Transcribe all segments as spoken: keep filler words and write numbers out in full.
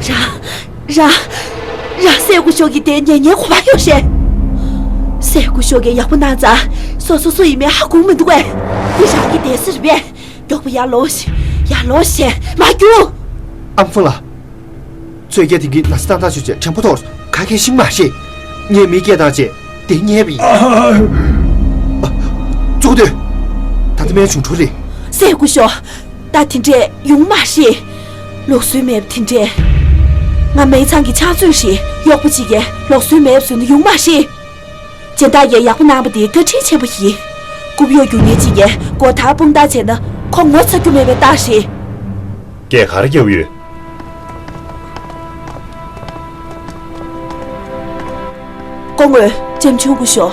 ར། ར། ར། སྲས་སྐུ་ཞབས་ཀྱིས་དེ་ཉན་ཉན་གོ་བ་ཡོད་རེད། སྲས་སྐུ་ཞབས་ཀྱིས་ཡག་པོ་གནང་ཙང་སོ་སོ་སུ་ཡིན་མིན་ཧ་གོ་མི་འདུག་གས། འདི་རང་གི་བསྡད་ས་རེད་པས། མགྱོགས་པོ་ཡར་ལོངས་ཤིག་ཡར་ལོངས་ཤིག་མར་རྒྱུགས། ཨ་མ་ཧྥུང་ལགས། ཚོས་རྒྱལ་དེ་གིས་ན་ཚ་བཏང་ཐག་ཆོད་བྱས་དྲན་པ་ཐོར་ཁ་སྐད་ཤེས་མ་ཤེས། ངས་མི་སྐད་བཏང་བྱས་དེ་ཉན་པ་ཡིན། ཨ། ཙོག་སྡོད། ད་ལྟ་སྨན་བྱུང་འགྲོ་རེད། སྲས་སྐུ་ཞབས། ད་དེ་འདྲས་ཡོང་མ་རེད། ལུགས་སྲོལ་མེད་པ་དེ་འདྲས། ང་མའི་ཚང་གི་ཕྱག་མཛོད་རེད། གཡོག་པོ་གཅིག་གིས་ལུགས་སྲོལ་མེད་པ་བཟོས་ན་ཡོང་མ་རེད། སྦྱིན་བདག་གིས་ཡག་པོ་གནང་བ་དེ་བཀའ་དྲིན་ཆེན་པོ་ཡིན། རྐུབ་གཡོག་རྒྱུག་མཁན་གཅིག་གིས་སྒོ་ཐག་སྤུངས་ཐག་བྱས་ན་ཁོ་ངོ་ཚ་རྒྱུ་མེད་པའི་རྟགས་རེད། སྐད་ག་རེ་རྒྱབ་ཡོད། སྐུ་ངོ། ལྕམ་ཆུང་སྐུ་ཞབས།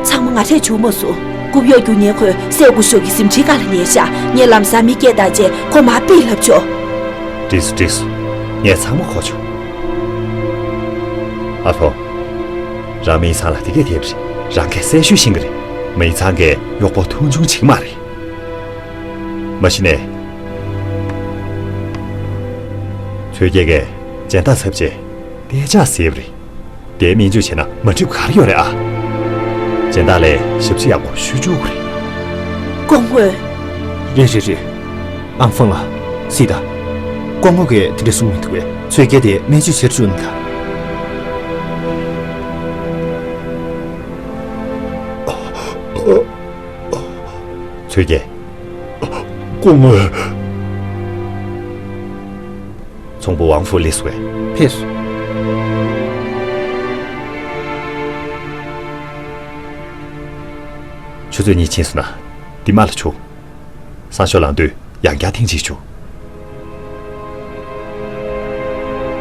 ཚང་མ་ང་འདྲས་བྱུང་མ་སོང་། རྐུབ་གཡོག་རྒྱུག་མཁན་ཁོས་སྲས་སྐུ་ཞབས་ཀྱི་གཟིམ་ཁྲིའི་སྒང་ལ་ཉལ་ཤག་ངས་ལམ་སང་མི་སྐད་བཏང་བྱས་ཁོ་མར་ཕུད་ལབ་ཆོག་འགྲིག་སོང་འགྲིག་སོང་། ངས་ཚང་མ་གོ་ཆོག་ཨ་ཕོ། རང་མི་ཚང་ལ་དེ་སྐད་དེ་རེད། རང་གིས་གསལ་ཤོས་ཤེས་ཀྱི་རེད། མི་ཚང་གིས་གཡོག་པོ་མཐོང་ཆུང་བྱེད་ཀྱི་མ་རེད། མ་གཞི་ནས། ཚོས་རྒྱལ་གྱིས་སྦྱིན་བདག་ཚབ་བྱས་གཏན་འཇགས་ཟེར་བ་རེད། དེའི་སྨན་བཅོས་བྱས་ན་མ་འགྲིག་པ་ག་རེ་ཡོད་རེད་ཨ། སྦྱིན་བདག་ལ་ཞབས་ཕྱི་ཡག་པོ་ཞུ་བཅུག་དགོས་རེད། སྐུ་ངོ། རེད་རེད་རེད། ཨང་ཧྥང་ལགས། སྲིད་ད། སྐུ་ངོ་གིས་དེ་འདྲ་གསུང་མི་འདུག་པས། ཚོས་རྒྱལ་དེ་སྨན་བཅོས་བྱེད་བཅུག་ན་ད། ཚོས་རྒྱལ། སྐུ་ངོ། ཚོང་པ་ཝང་ཧྥུ་སླེབས་སོང་བས། ཕེབས་སོང་། ཆུ་ཚོད་གཉིས་ཕྱིན་སོང་ན་འདི་མ་ལ་བྱུག་སང་ཞོགས་ལངས་དུས་ཡང་བསྐྱར་ཐེངས་གཅིག་བྱུག་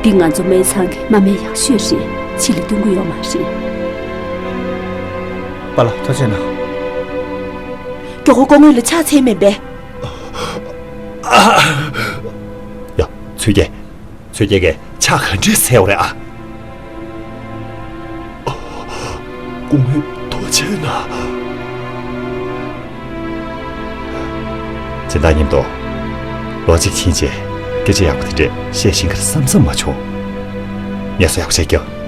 འདི་ང་ཚོ་སྨན་ཚང་གི་མ་སྨན་ཡག་ཤོས་རེད། ཕྱི་ལ་སྟོན་གྱི་ཡོད་མ་རེད། པཱ་ལགས་ཐུགས་རྗེ་གནང་། མགྱོགས་པོ་སྐུ་ངོ་ལ་ཕྱག་འཚལ་མེད་པས། ཡ། ཚོས་རྒྱལ། ཚོས་རྒྱལ་གྱིས་ཕྱག་ག་འདྲས་འཚལ་བ་རེད་ཨ། སྐུ་ངོ་ཐུགས་རྗེ་གནང་། སྦྱིན་བདག་མཉམ་དུ་ལོ་གཅིག་ཕྱིན་རྗེས་སྐད་ཆ་ཡག་པོ་དེ་འདྲས་བཤད་ཤེས་ཀྱི་རེད་བསམ་བསམ་མ་བྱུང་། ངལ་གསོ་ཡག་པོ་བྱས་རྒྱུ།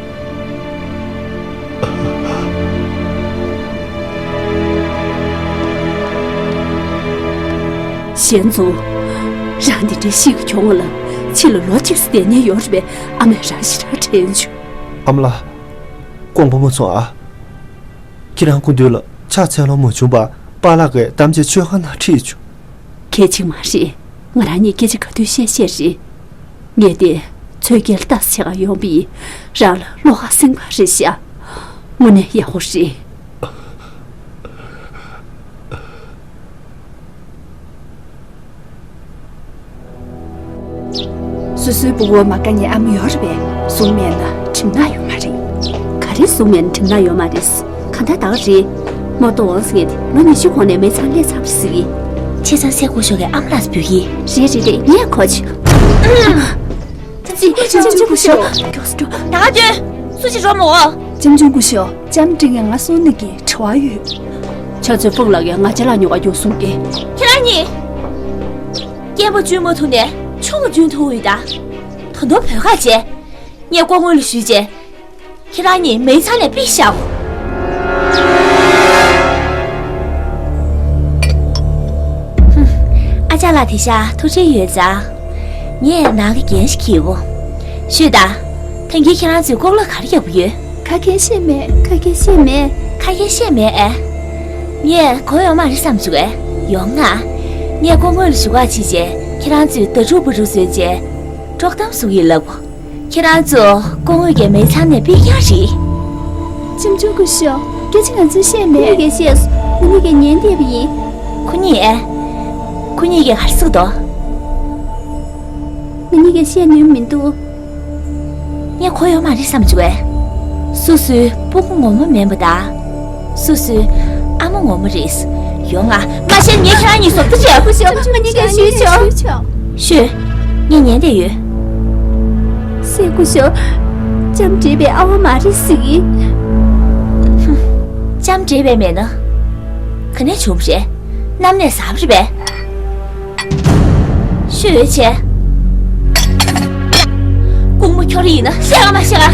ཞན་ཙུའུ། རང་འདི་འདྲའི་ཤི་གི་གྱོང་ལ་ཕྱི་ལ་ལོ་གཅིག་ཙམ་བསྡད་ཉེན་ཡོད་རེད་པས། ཨ་མས་རང་ཞེ་དྲག་དྲན་བྱུང་། ཨ་མ་ལགས། དཀོན་པོ་མ་སོང་ཨ། ཁྱེད་རང་སྐུ་མདུན་ལ་ཕྱག་འཚལ་ལོང་མ་བྱུང་བར་པཱ་ལགས་ཀྱིས་གཏམ་བརྗེད་མཆོད་ཁང་ནང་ཁྲིད་བྱུང་། གལ་ཆེན་མ་རེད། ང་རང་ཉིད་སྐད་ཆ་ག་དུས་བཤད་བཤད་རེད། ངས་དེ་ཚོས་རྒྱལ་ལྟ་ས་ཆེ་ག་ཡོང་པའི་རང་ལ་བློ་ཁ་སེང་བ་རེད་ཤག་དངོས་གནས་ཡག་པོ་རེད། སོ་སོའི་སྤུ་གུ་མ་དགའ་མཁན་ཨ་མ་ཡོད་རེད་པས། གཟུགས་མེད་ན་གྲིབ་ནག་ཡོད་མ་རེད། ག་རེ་གཟུགས་མེད་ན་གྲིབ་ནག་ཡོད་མ་རེད། གང་ལྟར་ད་ག་རེད། མོ་ཏོ་ཝང་ཟེར་མཁན་དེ་ལོ་ཉི་ཤུ་གོང་ནས་མི་ཚང་སླེབས་ཚར་བ་ཟེར་གི། བྱས་ཙང་སྲས་སྐུ་ཞབས་ཀྱི་ཨ་མ་ལགས་སུ་འབོད་ཀྱི། རེད་རེད་རེད། ངས་གོ་ཆོད། ཅི། ཅི། ཅི། ཅི། སྐུ་ཞབས། མགྱོགས་སུ་འགྲོ། ད་ག་དུས། སུ་ཞིག་རོགས་མོ། ལྕམ་ཆུང་སྐུ་ཞབས། ལྕམ་དྲིན་གྱིས་ང་སོང་ནས་ཀྱི་དྲི་བ་ཡོད། ཕྱག་མཛོད་ཧྥུང་ལགས་ཀྱིས་ང་ཅ་ལག་ཉོ་ག་རྒྱུགས་སོང་སྟེ། ཁྱེད་རང་གཉིས། སྐྱེས་པ་བཅུན་མ་ཐུབ་ནས་ཆུང་བ་བཅུན་ཐུབ་ཡོད་ད། ད་དུང་བོད་ཁ་བྱས། ངས་སྐུ་ངོ་ལ་ཞུས་རྗེས། ཁྱེད་རང་གཉིས་མི་ཚང་ནས་ཕུད་བཞག་ཨ་ཅག་ལགས་དེ་ཤ་ཐུགས་རྗེ་ཡོད་ཙང་། ངས་ནང་གི་འགན་ཞིག་འཁྱེར་འོ། ཤོད་ད། ཐེངས་འདིར་ཁྱེད་རང་ཚོས་ལྐོག་ལག་ག་རེ་རྒྱག་གི་ཡོད། ཁ་སྐད་བཤད་མེད། ཁ་སྐད་བཤད་མེད། ཁ་སྐད་བཤད་མེད་ཨེ། ངས་གོ་ཡོད་མ་རེད་བསམ་བྱུང་ཨེ། ཡོང་ང་། ངས་སྐུ་ངོ་ལ་ཞུ་ག་ཕྱིན་རྗེས་ཁྱེད་རང་ཚོས་ད་ཕྲུ་གུ་བུ་ཕྲུག་བཟོས་རྗེས། དཀྲོག་གཏམ་བཟོ་གི་ཡིན་ལབ། ཁྱེད་རང་ཚོ་སྐུ་ངོ་གི་མི་ཚང་ནས་ཕུད་རྒྱུ་རེད། ལྕམ་ཆུང་སྐུ་ཞབས། སྐད་ཆ་ང་ཚོས་བཤད་མེད། ཁོ་གཉིས་ཀས་བཤད་སོང་། ང་གཉིས་ཀས་ཉན་བསྡད་པ་ཡིན། ཁོ་གཉིས་ཨེ། ཁོ་གཉིས་ཀས་ག་རེ་ཟེར་གྱི་འདུག་ང་གཉིས་ཀས་བཤད་ནུས་མི་འདུག་ངས་གོ་ཡོད་མ་རེད་བསམ་བྱུང་བས། སོ་སོའི་སྤུ་གུ་ངོ་མ་མིན་པ་དང་། སོ་སོའི་ཨ་མ་ངོ་མ་རེད། ཡོང་ང་། མ་གཞི་ངས་ཁྱེད་རང་གཉིས་བཟོ་ལྟ་བྱས། སྐུ་ཞབས། ང་གཉིས་ཀས་ཞུས་ཆོག་ཤོད། ངས་ཉན་བསྡད་ཡོད། སྲས་སྐུ་ཞབས། ལྕམ་དྲིན་པའི་ཨ་བ་མ་རེད་ཟེར་གི། ལྕམ་དྲིན་པའི་མེད་ན། ག་ནས་བྱུང་བ་རེད། གནམ་ནས་ཟག་པ་རེད་པས། ཤོད་བྱས། ཡིན་ན་བཤད་ག་མ་བཤད་ག་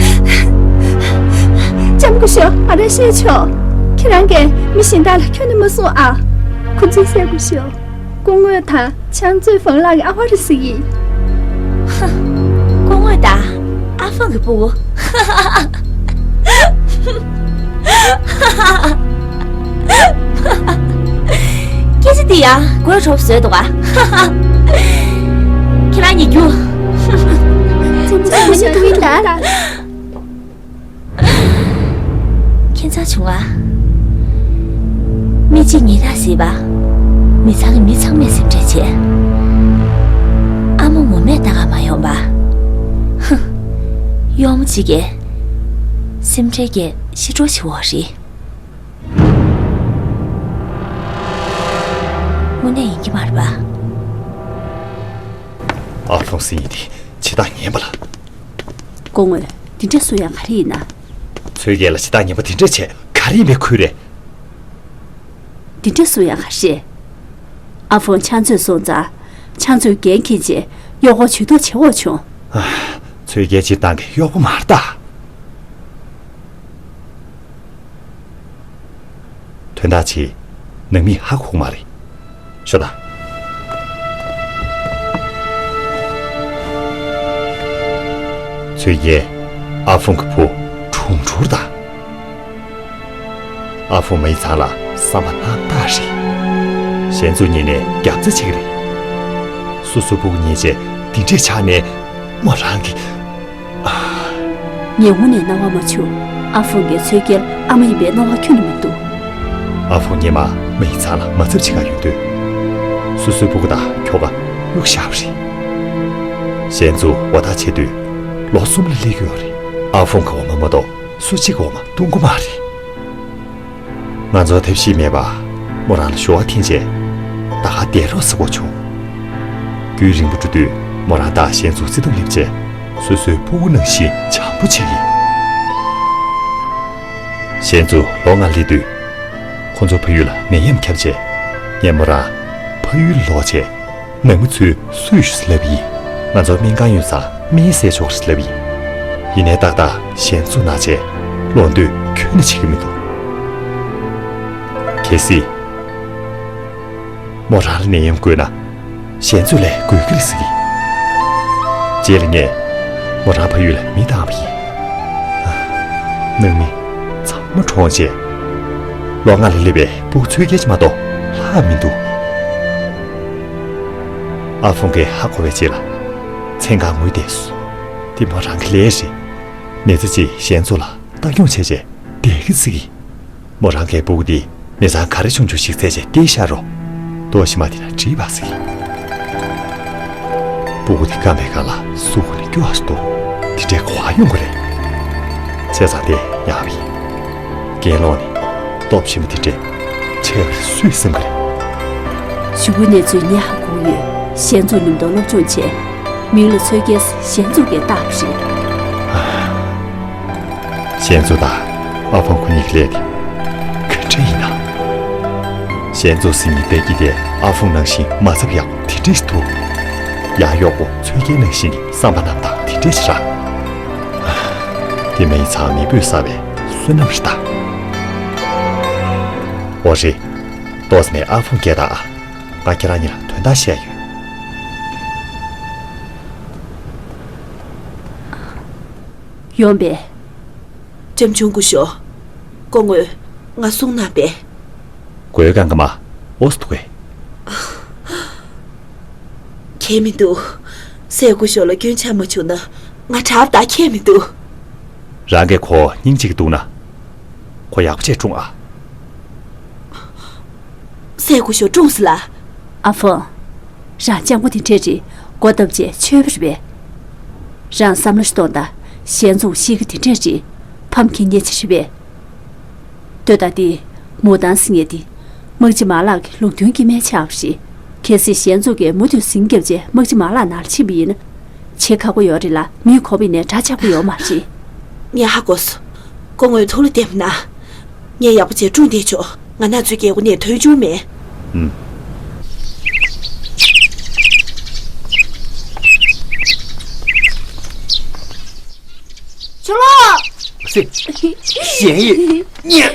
ལྕམ་སྐུ་ཞབས། ང་རང་བཤད་ཆོག་ཁྱེད་རང་གིས་མི་གཞན་དག་ལ་ཁྱོན་ནས་མ་གསུང་ཨ། ཁོ་ཚོས་སྲས་སྐུ་ཞབས་སྐུ་ངོ་དང་ཕྱག་མཛོད་ཧྥང་ལགས་ཀྱི་ཨ་ཕ་རེད་ཟེར་གི། ཧ། སྐུ་ངོ་དང་ཨ་ཧྥང་གི་སྤུ་གུ། སྐད་ཆ་འདི་ཡང་དགོད་བྲོ་བཟོས་འདུག་ག་ཁྱེད་རང་གཉིས་རྒྱུགས། ཁྱེད་ཚང་བྱུང་ང་། མི་གཅིག་ཉིད་ལ་སྲིད་པ། མི་ཚང་གི་མི་ཚང་མས་སེམས་ཁྲལ་བྱེད། ཨ་མ་ངོ་མས་ལྟ་ག་མ་ཡོང་པ། ཧུ། གཡོག་མོ་གཅིག་གིས་སེམས་ཁྲལ་གྱི་ཤི་འགྲོ་ཆེ་བོ་རེད། དངོས་གནས་ཡིན་གྱི་མ་རེད་པ། ཨ་ཧྥང་ཟེར་མཁན་དེ་བྱེད་སྟངས་ངན་པ་ལ། སྐུ་ངོ། འདི་འདྲ་སུ་ཡང་ག་རེ་ཡིན་ན། ཚོས་རྒྱལ་ལ་བྱེད་སྟངས་ངན་པ་དེ་འདྲ་བྱས་ག་རེ་ཡིན་པའི་ཁུལ་རེད། འདི་འདྲ་སུ་ཡང་ག་རེ། ཨ་ཧྥང་ཕྱག་མཛོད་སོང་ཙང་། ཕྱག་མཛོད་འགན་འཁྱེར་རྗེས་གཡོག་པོ་ཇུས་གཏོགས་བྱེད་དགོས་བྱུང་། ཨ། ཚོས་རྒྱལ་སྤྱིར་བཏང་གི་གཡོག་པོ་མ་རེད་ད། དོན་དག་ཆེ། ནང་མིས་ཧ་གོ་གི་མ་རེད། ཤོག་དང་། ཚོས་རྒྱལ། ཨ་ཧྥང་གི་བུ། གྲུང་གྲུང་དང་། ཨ་ཧྥང་མི་ཚང་ལ་བསམ་པ་རྣམ་དག་རེད། གཞན་ཚོ་གཉིས་ནས་རྒྱབ་རྩ་བྱེད་ཀྱི་རེད། སོ་སོའི་སྤུ་གུ་ཉེས་ཆད་འདི་འདྲས་ཆགས་ནས་མོ་རང་གི། ངས་དངོས་གནས་སྣང་བ་མ་བྱུང་། ཨ་ཧྥང་གིས་ཚོས་རྒྱལ་ཨ་མ་ཡིན་པའི་སྣང་བ་ཁྱོན་ནས་མི་འདུག་ཨ་ཧྥང་སྔོན་མ་མི་ཚང་ལ་མ་ཚབ་བྱེད་ག་ཡོང་དུས། སོ་སོའི་སྤུ་གུ་དང་ཁྱོ་ག་གཡུག་བཞག་པ་རེད། གཞན་ཚོ་འོ་ཐག་ཆད་དུས་ལོ་གསུམ་ལ་སླེབས་ཀྱི་ཡོད་རེད། ཨ་ཧྥང་གི་འོ་མ་མ་གཏོགས་སུ་གཅིག་གི་འོ་མ་བཏུང་གི་མ་རེད། ང་ཚོར་ཐབས་ཤེས་མེད་པ། མོ་རང་ལ་ཞུ་བ་འཐེན་རྗེས། ད་ག་བསྡད་རོགས་ཟེར་དགོས་བྱུང་། རྒྱུན་རིང་པོ་འགྲོ་དུས་མོ་རང་དང་གཞན་ཚོ་བརྩེ་དུང་སླེབས་རྗེས། སོ་སོའི་སྤུ་གུ་ནང་བཞིན་བྱམས་པོ་བྱེད་ཀྱི། གཞན་ཚོ་ལོ་ལྔ་སླེབས་དུས། ཁོ་ཚོ་ཕ་ཡུལ་ལ་ནད་ཡམས་ཁྱབ་རྗེས། ངས་མོ་རང་ཕ་ཡུལ་ལོག་རྗེས། ནང་མི་ཚོས་སུས་ཞུ་ཟེར་ལབ་ཡིན། ང་ཚོར་སྨན་ཁང་ཡོད་ཙང་སྨན་བཟས་ཆོག་ཟེར་ལབ་ཡིན། ཡིན་ནའི་ཏག་ཏག་གཞན་ཚོ་ན་བྱས་བློ་འདོད་ཁྱོན་ནས་བྱེད་ཀྱི་མི་འདུག་གལ་སྲིད་མོ་རང་ལ་ནད་ཡམས་འགོས་ན་གཞན་ཚོ་ལས་འགོས་ཀྱི་རེད་ཟེར་གྱི། རྗེས་ལ་ངས་མོ་རང་ཕ་ཡུལ་ལ་མི་བཏང་བ་ཡིན། ནང་མི་ཚང་མ་གྲོངས་རྗེས་ལོ་ལྔ་ལ་སླེབས་པའི་སྤུ་གུ་ཚོས་རྒྱལ་གྱི་མ་གཏོགས་ལྷག་མི་འདུག་ཨ་ཧྥུང་གིས་ཧ་གོ་བའི་རྗེས་ལ་མཚན་གང་ངུས་བསྡད་སོང་། དེ་མོ་རང་གི་ལས་རེད། ནད་ཚ་ཅིག་གཞན་ཚོ་ལ་ལྟ་སྐྱོང་བྱས་རྗེས་བསྡད་ཀྱི་ཟེར་གྱི། མོ་རང་གིས་སྤུ་གུ་འདི་མི་ཚང་ག་རེ་བྱུང་བྱུང་ཞིག་བཙལ་བྱས་བསྡད་ཤག་རོགས། རྡོ་ཞིམ་མ་དེ་ན་བྲིས་པ་ཟེར་གྱི། སྤུ་གུ་དེ་སྐམ་པའི་སྒང་ལ་གཟུགས་ཁོ་ནས་སྐྱོ་བ་ཞིག་འདུག་དེ་འདྲའི་གོ་བ་ཡོང་གི་རེད། བྱས་ཙང་དེ་ཉག་པ་ཡིན། རྒན་ལོག་ནས་སྟོབས་ཆེན་པོ་དེ་འདྲས་ཆགས་པ་རེད་སུས་བསམ་གི་རེད། གཞུག་གུའི་གནས་ཚུལ་ངས་ཧ་གོ་ཡོད། གཞན་ཚོ་མཉམ་དུ་སློབ་སྦྱོང་བྱས། མིང་ལ་ཚོས་རྒྱལ་གཞན་ཚོ་གིས་བཏགས་པ་རེད། གཞན་ཚོ་དང་ཨ་ཧྥུང་ཁོ་གཉིས་ཀྱི་ལས་དེ་ག་འདྲ་ཡིན་ན། གཞན་ཚོ་ཟེར་མཁན་བདག་གིས་དེ་ཨ་ཧྥུང་ནང་བཞིན་མ་ཚབ་ཡག་པོ་དེ་འདྲ་ཞིག་འདུག་ཡང་གཡོག་པོ་ཚོས་རྒྱལ་ནང་བཞིན་གྱི་བསམ་པ་རྣམ་དག་དེ་འདྲ་ཞིག་རག་དེ་མིན་ཚང་མི་བོས་ཟ་བའི་བསོད་ནམས་རེད་ད། འོ་རེད། ཏོག་ཙམ་ནས་ཨ་ཧྥུང་སྐད་གདངས་ཨ། ང་ཁྱེད་རང་གཉིས་ལ་དོན་དག་བཤད་ཡོད། ཡོང་པས། ལྕམ་ཆུང་སྐུ་ཞབས། སྐུ་ངོ། ང་གསུང་གནང་པས། མགོའི་སྒང་ག་མ་འོ་སུ་ཐུག་གས། ཁྱད་མི་འདུག་སྲས་སྐུ་ཞབས་ལ་སྐྱོན་ཆ་མ་བྱུང་ན་ང་དྲག་པ་དང་ཁྱད་མི་འདུག་རང་གིས་ཁོ་སྙིང་རྗེ་གི་འདུག་ན། ཁོ་ཡག་པོ་བྱས་སྲུང་ཨ། སྲས་སྐུ་ཞབས་སྲུང་ཟེར་ལ། ཨ་ཧྥུང་། རང་སྤྱང་པོ་དེ་འདྲས་རེད། སྒོ་བརྡབས་བྱས་ཆོས་པ་རེད་པས། རང་བསམ་བློ་ཞིག་གཏོང་དང་། གཞན་ཚོ་ཤི་གི་དེ་འདྲས་རེད། ཕམ་གྱི་ཉེ་ཆ་རེད་པས། ལྟོས་དང་དེ། མུ་ཏན་ཟེར་མཁན་དེ། དམག་སྤྱི་མ་ལགས་ཀྱི་ལུང་སྟོན་གྱི་སྨན་ཆགས་པ་རེད། གལ་སྲིད་གཞན་ཚོ་གིས་མུ་མཐུད་ཟིང་བརྒྱབ་རྗེས་དམག་སྤྱི་མ་ལགས་ནང་ལ་ཕྱིན་པ་ཡིན་ན། བྱེད་ཁག་པོ་ཡོད་རེད་ལ་མིའི་ཁོག་པའི་ནས་དགྲ་ཆགས་པོ་ཡོད་མ་རེད། ངས་ཧ་གོ་སོང་། སྐུ་ངོས་ཐུགས་ལ་བདེ་མོ་གནང་། ངས་ཡག་པོ་བྱས་སྲུང་བསྡད་ཆོག་ང་ནག་ཚོའི་རྒྱལ་སྒོ་ནས་ཐོན་བྱུང་མེད། ཨུམ། ལགས། སེ། ཞེན་ཡོད། ཉེ།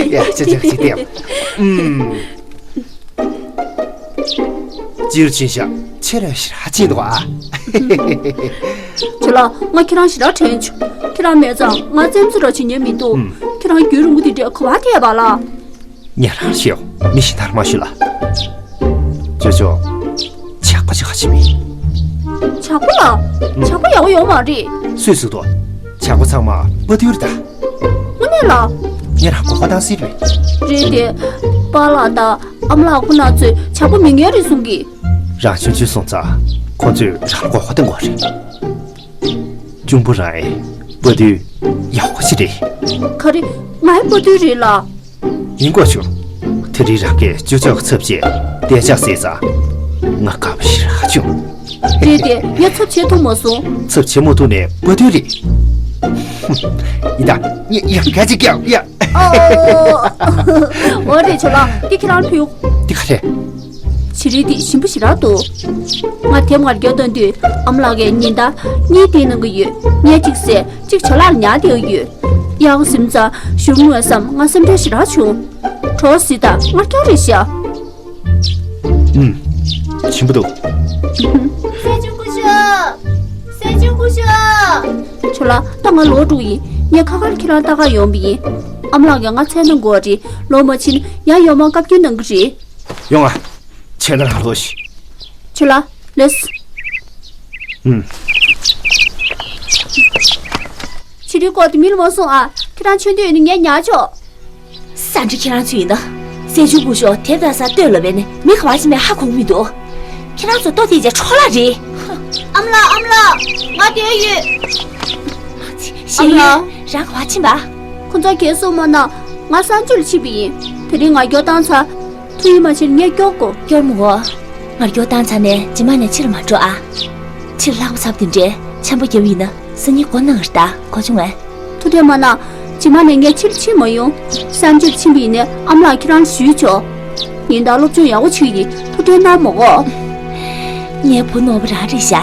ཡ། ཅི་ཅི་ཅི་དེ། ཨུམ། ཅིར་ཕྱིན་ཤག་ཆེ་ར་ཞེ་དྲག་ཕྱིན་འདུག་ཨ། ཁྱེད་ལ་ང་ཁྱེད་རང་ཞེ་དྲག་དྲན་བྱུང་། ཁྱེད་རང་མེད་ཙང་ང་རྩེད་མོ་རྩེ་རོགས་བྱེད་མཁན་མི་འདུག་ཨུམ། ཁྱེད་རང་རྒྱུན་རིང་པོ་དེ་འདྲའི་ག་པར་ཐད་པ་ལ། ཉན་རང་ཤེས། མི་ཤི་ཐར་མ་ཞུ་ལ། ཅོ་ཅོ། ཇག་པ་ཅིག་ཁ་ཕྱེ་མི། ཇག་པ་ལ། ཇག་པ་ཡག་པོ་ཡོད་མ་རེད། སུས་ཟེར་འདུག་ཇག་པ་ཚང་མ་དཔའ་རྟུལ་རེད་ད། དངོས་གནས་ལ། ངས་རང་མགོ་སྐོར་བཏང་སྲིད་པས། རེད་དེ། པཱ་ལགས་དང་ཨ་མ་ལགས་ཁོ་རང་ཚོས་ཇག་པ་མི་ངན་རེད་གསུང་གི། རང་ཆུང་ཆུང་སོང་ཙང་ཁོ་ཚོས་རང་མགོ་སྐོར་བཏང་དགོས་རེད། གཅུང་པོ་རང་ཨེ་དཔའ་རྟུལ་ཡག་པོ་ཞིག་རེད། ག་རེ། ང་ཨེ་དཔའ་རྟུལ་རེད་ལ། ཡིན་དགོས་བྱུང་། དེ་རིང་རང་གིས་ཅོ་ཅོ་གི་ཚབ་བྱས་བདེ་འཇགས་བཟས་ཙང་། ང་དགའ་པོ་ཞེ་དྲག་བྱུང་། རེད་དེ། ངས་ཚབ་བྱེད་ཐུབ་མ་སོང་། ཚབ་བྱེད་མ་ཐུབ་ནས་དཔའ་རྟུལ་རེད། ཡིན་ད། ཡ་ཡ། ག་ཅིག་ཀྱང་ཡ། ཨོ། འོ་རེད། ཇོ་ལགས། འདི་ཁྱེད་རང་ལ་ཕུལ། འདི་ག་རེད། བྱི་རིལ་འདི་ཞིམ་པོ་ཞེ་དྲག་འདུག་ང་དེབ་ངར་རྒྱག་སྟོན་དུས་ཨ་མ་ལགས་ཀྱིས་ཉིན་ལྟར་གཉིས་འདི་གནང་གི་ཡོད། ངས་གཅིག་བཟས་གཅིག་ཇོ་ལགས་ལ་ཉར་བསྡད་ཀྱི་ཡོད། གཡག་གཟིམ་ཚང་གཞུང་དངོས་སམ་ང་སེམས་ཁྲལ་ཞེ་དྲག་བྱུང་། གྲོགས་གཟིགས་དང་ངར་རྒྱག་རེད་ཤག་ཨུམ། ཞིམ་པོ་འདུག་སྲས་ཆུང་སྐུ་ཞབས། སྲས་ཆུང་སྐུ་ཞབས། ཇོ་ལགས། ད་ང་ལོག་འགྲོ་ཡིན། ངས་ཁ་ཁར་ཁྱེད་རང་ལྟ་ག་ཡོང་བ་ཡིན། ཨ་མ་ལགས་ཀྱིས་ང་འཚོལ་གནང་དགོས་རེད། ལོག་མ་ཕྱིན་ཡང་ཡོང་མ་བཀའ་བཀྱོན་གནང་གི་རེད། ཡོང་ཨ། ཁྱེད་རང་ལོག་ཤིག་ཇོ་ལགས། ལེས། ཨུམ། བྱི་རིལ་སྐོར་དེ་མི་ལ་མ་གསུང་ཨ། ཁྱེད་རང་མཆོད་འདོད་ཡོད་ན་ངས་ཉར་ཆོག་ས་འདྲི་ཁྱེད་རང་ཚོ་ཡིན་ན། སྲས་ཆུང་སྐུ་ཞབས་དེབ་དང་ས་ལྟོས་ལ་བས་ནས་མི་ག་བ་ཞིག་མེད་ཧ་གོ་གི་མི་འདུག་ཁྱེད་རང་ཚོ་ལྟོ་དེ་རྗེས་འཕྲོ་བརླག་རེད། ཨ་མ་ལགས། ཨ་མ་ལགས། ང་བསྡད་ཡོད། ཞེས་ཡོད། ཨ་མ་ལགས། རང་ག་བ་ཕྱིན་པ། ཁོ་ཚོ་གས་སོ་མ་ན། ང་གསར་འབྱོར་ཕྱིན་པ་ཡིན། དེ་རིང་ང་སྐྱོར་བཏང་ཚར། ཐུགས་ཡིད་མ་ཆེས་ངས་སྐྱོར་དགོས། སྐྱོར་མི་དགོས། ང་སྐྱོར་བཏང་ཚར་ནས་རྗེས་མ་ནས་ཕྱིར་མ་འགྲོ་ཨ། ཕྱིར་ལྷག་པ་ཚབ་དེ་འདྲས་ཆེན་པོ་རྒྱབ་ཡིན་ན་སང་ཉིན་སྒོ་གནང་ངར་ད་གོ་བྱུང་ངས། ཐུགས་ཁྲལ་མ་གནང་། རྗེས་མ་ནས་ངས་ཕྱིར་ཕྱིན་མ་ཡོང་། གསར་འབྱོར་ཕྱིན་པ་ཡིན་ནའི་ཨ་མ་ལགས་ཁྱེད་རང་ཞུས་ཆོག་ཉིན་ལྟར་སློབ་སྦྱོང་ཡག་པོ་བྱེད་ཀྱི་ཡིན། ཐུགས་ཁྲལ་གནང་མ་དགོས། ངའི་བུ་ནོར་བུ་རང་རེད་ཤག་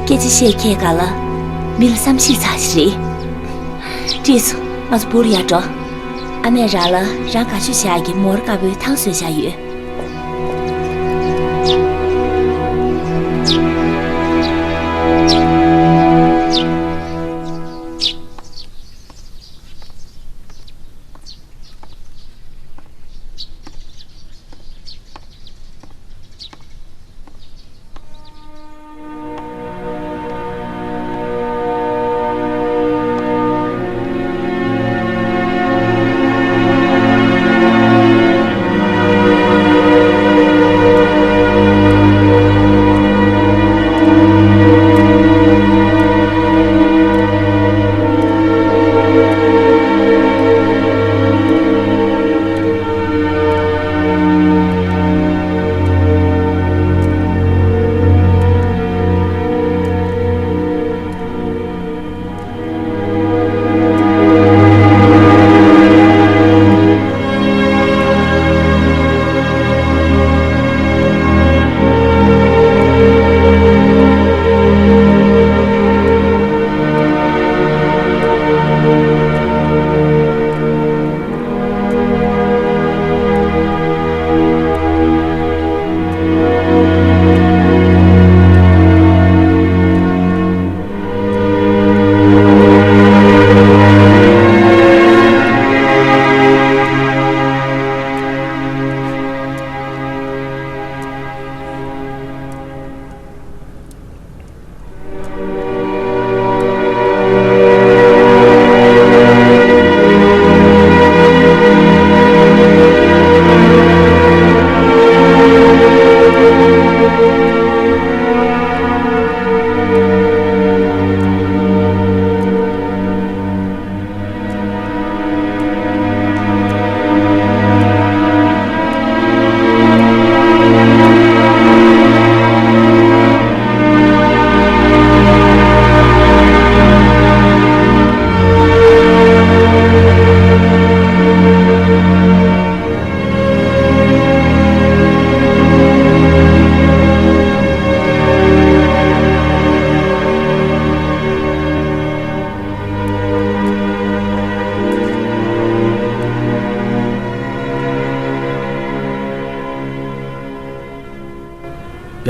སྐད་ཆ་བཤད་ཁྱེད་ག་ལ་མི་ལ་བསམ་ཤེས་ཚ་ཞིག་རེད། བཀྲིས་སོང་། ང་ཚོ་སྦུག་ལ་ཡར་འགྲོ། ཨ་མས་རང་ལ་རང་དགའ་ཤོས་བྱ་གི་མོར་དཀར་པོའི་ཐང་བཟོས་བཞག་ཡོད།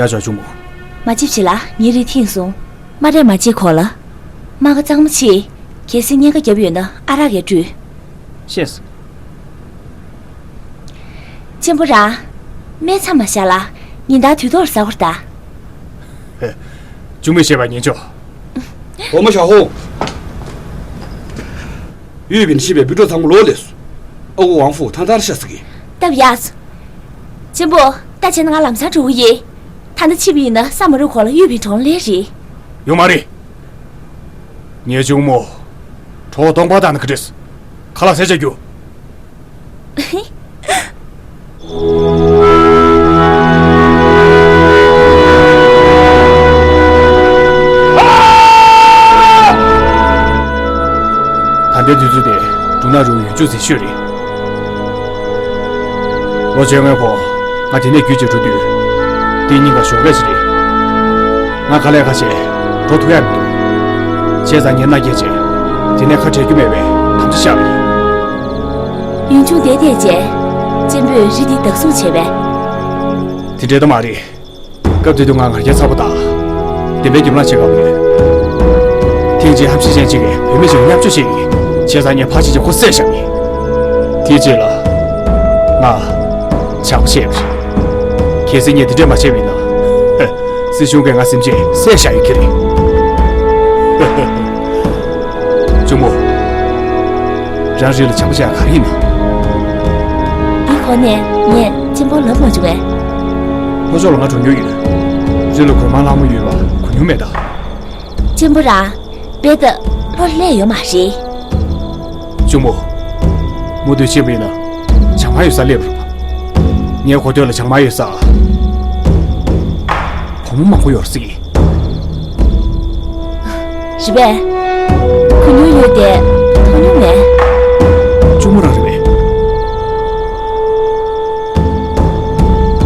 ཆོག་གཞུང་མོ། མ་བྱེད་བྱེད་ལ་ངའི་རིགས་ཐིང་སོང་། མ་རེད་མ་བྱེད་གོ་ལ། མ་ག་གཙང་མ་ཕྱེ། གལ་སྲིད་གཉན་ཁ་བརྒྱབ་ཡོད་ན་ཨ་རག་གས་བཀྲུས། ཤེས། གཅེན་པོ་རང་། སྨན་མཚམས་མ་བཞག་ལ། ཉིན་ལྟར་དུས་ཐོག་ལ་ཟ་དགོས་རེད་ད། ཧེ། གཅུང་མོས་བཤད་པ་ཉན་ཆོག་འོ་མ་ཞའོ་ཧོ། ཡུས་པིན་ཤི་བའི་བུ་གྲོགས་ཚང་མ་ལོག་ལས་སོ། ཨ་ཁུ་ཝང་ཧྥུ་ཐང་ཐར་ཤ་ཟ་གི། སྟབས་ཡག་སོ། གཅེན་པོ། ད་བྱས་ན་ང་ལམ་སང་འགྲོ་གི་ཡིན། ད་ལྟ་ཕྱིན་པ་ཡིན་ན་ས་མ་རུབ་གོང་ལ་ཡུས་པིན་གྲོངས་ལེ་རེད། ཡོང་མ་རེད། ངའི་གཅུང་མོ། གྲོགས་སྟོང་པ་དང་ནི་ག་འདྲས། ཁ་ལག་ཟས་བྱ་རྒྱུ། ད་ལྟའི་དུས་ཚོད་དེ་འབྲུ་ནག་རུ་ཡུན་ཅུང་ཟད་ཤོས་རེད། ལོ་བཅོ་ལྔའི་གོང་ང་དེ་ནས་བརྒྱུད་བྱས་འགྲོ་དུས། དེ་སྙིང་ག་ཞོགས་པས་ཤིག་རེད། ང་དཀའ་ལས་ཁག་བྱས་འགྲོ་ཐུབ་ཡག་མི་འདུག་བྱས་ཙང་ངས་མནའ་སྐྱེལ་བྱས་དེ་ནས་ཁ་བྲལ་རྒྱུ་མེད་པའི་དམ་བཅའ་བཞག་པ་ཡིན། ཡུན་ཅུང་བསྡད་བསྡད་བྱས། གཅེན་པོས་རི་འདི་བདག་བཟུང་བྱས་པས། དེ་འདྲའི་ད་མ་རེད། སྐབས་དེ་དུས་ང་ང་རྒྱལ་ཚ་པོ་དང་། བདེན་པའི་རྒྱབ་ལངས་བྱེད་དགའ་པོ་ཡོད། ཐེངས་གཅིག་ཧམ་ཤེད་ཅན་གཅིག་གིས་བུད་མེད་ཅིག་ལ་བརྙས་བཅོས་བྱས་ཡིན། བྱས་ཙང་ངས་ཕར་ཕྱིན་བྱས་ཁོ་བསད་བཞག་ཡིན། དེའི་རྗེས་ལ། ང་ཇག་པ་བྱས་པ་རེད། གལ་སྲིད་ངས་དེ་འདྲས་མ་བྱས་པ་ཡིན་ན། སྲིད་གཞུང་གིས་ང་སེམས་ཅན་བསད་བཞག་ཡོད་ཀྱི་རེད། གཅུང་མོ། རང་རི་ལ་ཇག་པ་བྱས་ག་རེ་ཡིན་ན། འདི་གོང་ནས་ངས་གཅེན་པོར་ལབ་མ་བྱུང་ངས། ལྷོ་ཕྱོགས་ལ་ང་འགྲོ་མྱོང་ཡོད། རི་ལ་གོས་དམར་ལྷ་མོ་ཡོད་པ་གོ་མྱོང་མེད་ད། གཅེན་པོ་རང་། རྦད་དེ་ལྷོ་སླེབས་ཡོད་མ་རེད། གཅུང་མོ། མུ་མཐུད་ཕྱིན་པ་ཡིན་ན་ཇག་དམར་ཡོད་ས་སླེབས་རེད་པ། ངའི་གོ་ཐོས་ལ་ཇག་དམར་ཡོད་ས། བུ་མོ་མང་པོ་ཡོད་རེད་ཟེར་གི། རེད་པས། གོ་མྱོང་ཡོད་དེ་མཐོང་མྱོང་མེད། གཅུང་མོ་རང་རེད་པས།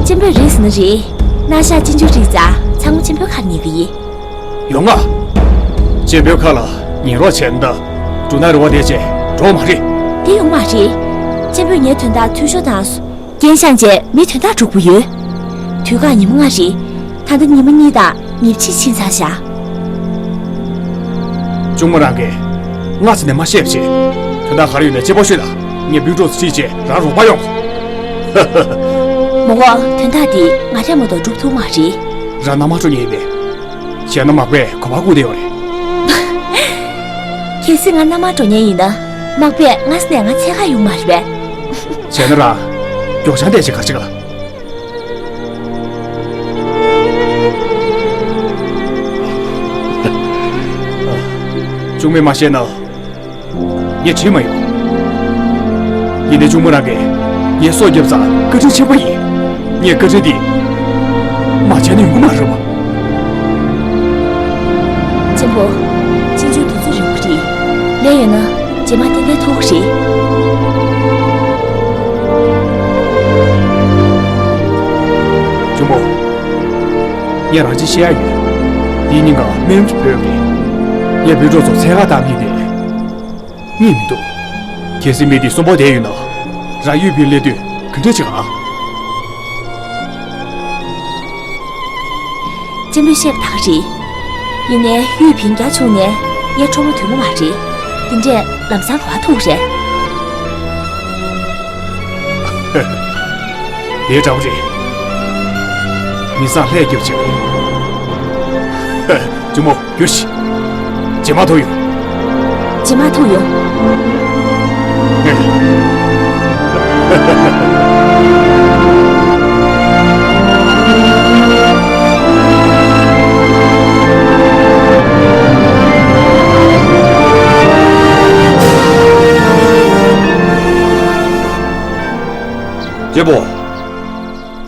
གཅེན་པོས་རེད་ཟེར་ན་རེད། སྣང་ཤག་གཅེན་གཅུང་རིག་ཙང་ཚང་མ་གཅེན་པོའི་ཁར་ཉན་གི་ཡིན། ཡོང་ང་། གཅེན་པོའི་ཁ་ལ་ཉན་རོགས་བྱས་ན་ད། འབྲུ་ནག་རི་བོ་དེ་བྱས་འགྲོ་མ་རེད། དེ་ཡོང་མ་རེད། གཅེན་པོས་ངའི་དོན་དག་འཐུས་ཤོར་བཏང་སོང་། རྐྱེན་བཞེངས་བྱས་མི་དོན་དག་འགྲུབ་པོ་ཡོད། དུས་བཀག་ཉི་མ་ལྔ་རེད། ད་ལྟ་ཉི་མ་གཉིས་དང་ཉིན་ཕྱེད་ཕྱིན་ཚར་བཞག་གཅུང་མོ་རང་གིས་སྔ་ས་ནས་མ་བཤད་པ་བྱས། དོན་དག་ག་རེ་ཡོད་ན་གཅེན་པོར་ཤོད་དང་། ངས་བུ་གྲོགས་ཚོ་ཁྲིད་བྱས་རང་རོགས་པ་ཡོང་། མོ་གོ། དོན་དག་འདི་ང་རང་མ་གཏོགས་འགྲུབ་ཐུབ་མ་རེད། རང་མནའ་མ་འགྲོ་མཁན་ཡིན་པས། གཞན་ན་མག་པས་གོ་བ་བསྐུར་བསྡད་ཡོད་རེད། གལ་སྲིད་ང་མནའ་མ་འགྲོ་མཁན་ཡིན་ན། མག་པས་སྔ་ས་ནས་ང་འཚོལ་ག་ཡོང་མ་རེད་པས། བྱས་ན་རང་། མགྱོགས་ཆང་བལྟས་བྱས་ག་རེ་བྱེད་ག་གཅུང་མོས་མ་བཤད་ན། ངས་བྲིས་མ་ཡོང་། ཡིན་ནའི་གཅུང་མོ་རང་གིས་ངའི་སྲོག་བསྐྱབས་ཙང་བཀའ་དྲིན་ཆེན་པོ་ཡིན། ངས་བཀའ་དྲིན་འདི་མ་འཇལ་ན་ཡོང་གི་མ་རེད་པ། གཅེན་པོ། གཅེན་གཅུང་དུས་ཚོད་རིང་པོ་རེད། ལན་ཡོད་ན་རྗེས་མ་ཏན་ཏན་ཐོབ་ཀྱི་རེད། གཅུང་མོ། ངས་རང་ཅིག་བཤད་ཡ་ཡོད། འདིའི་སྙིང་ག་སྨན་གྱི་བོད་རེད། ངས་བུ་གྲོགས་ཚོ་འཚོལ་ག་བཏང་གི་དེ། རྙེད་མི་འདུག་གལ་སྲིད་མི་འདི་གསོན་པོ་བསྡད་ཡོད་ན། རང་ཡུས་པིན་སླེབས་དུས་ག་འདྲ་བྱེད་ག། གཅེན་པོས་བཤད་པ་དག་རེད། ཡིན་ནའི་ཡུས་པིན་རྒྱ་ཆུང་ནས་ངའི་གྲོགས་མོ་དུས་མོ་མ་རེད། དེ་འདྲས་ལམ་སང་ག་པར་ཐུག་རེད། དེའི་འདྲ་པོ་རེད། མི་བཟང་ལྷས་སྐྱིད་པོ་བྱེད། གཅུང་མོ། ཡོ་ཤི། རྗེས་མ་ཐུག་ཡོང་། རྗེས་མ་ཐུག་ཡོང་། གཅེན་པོ།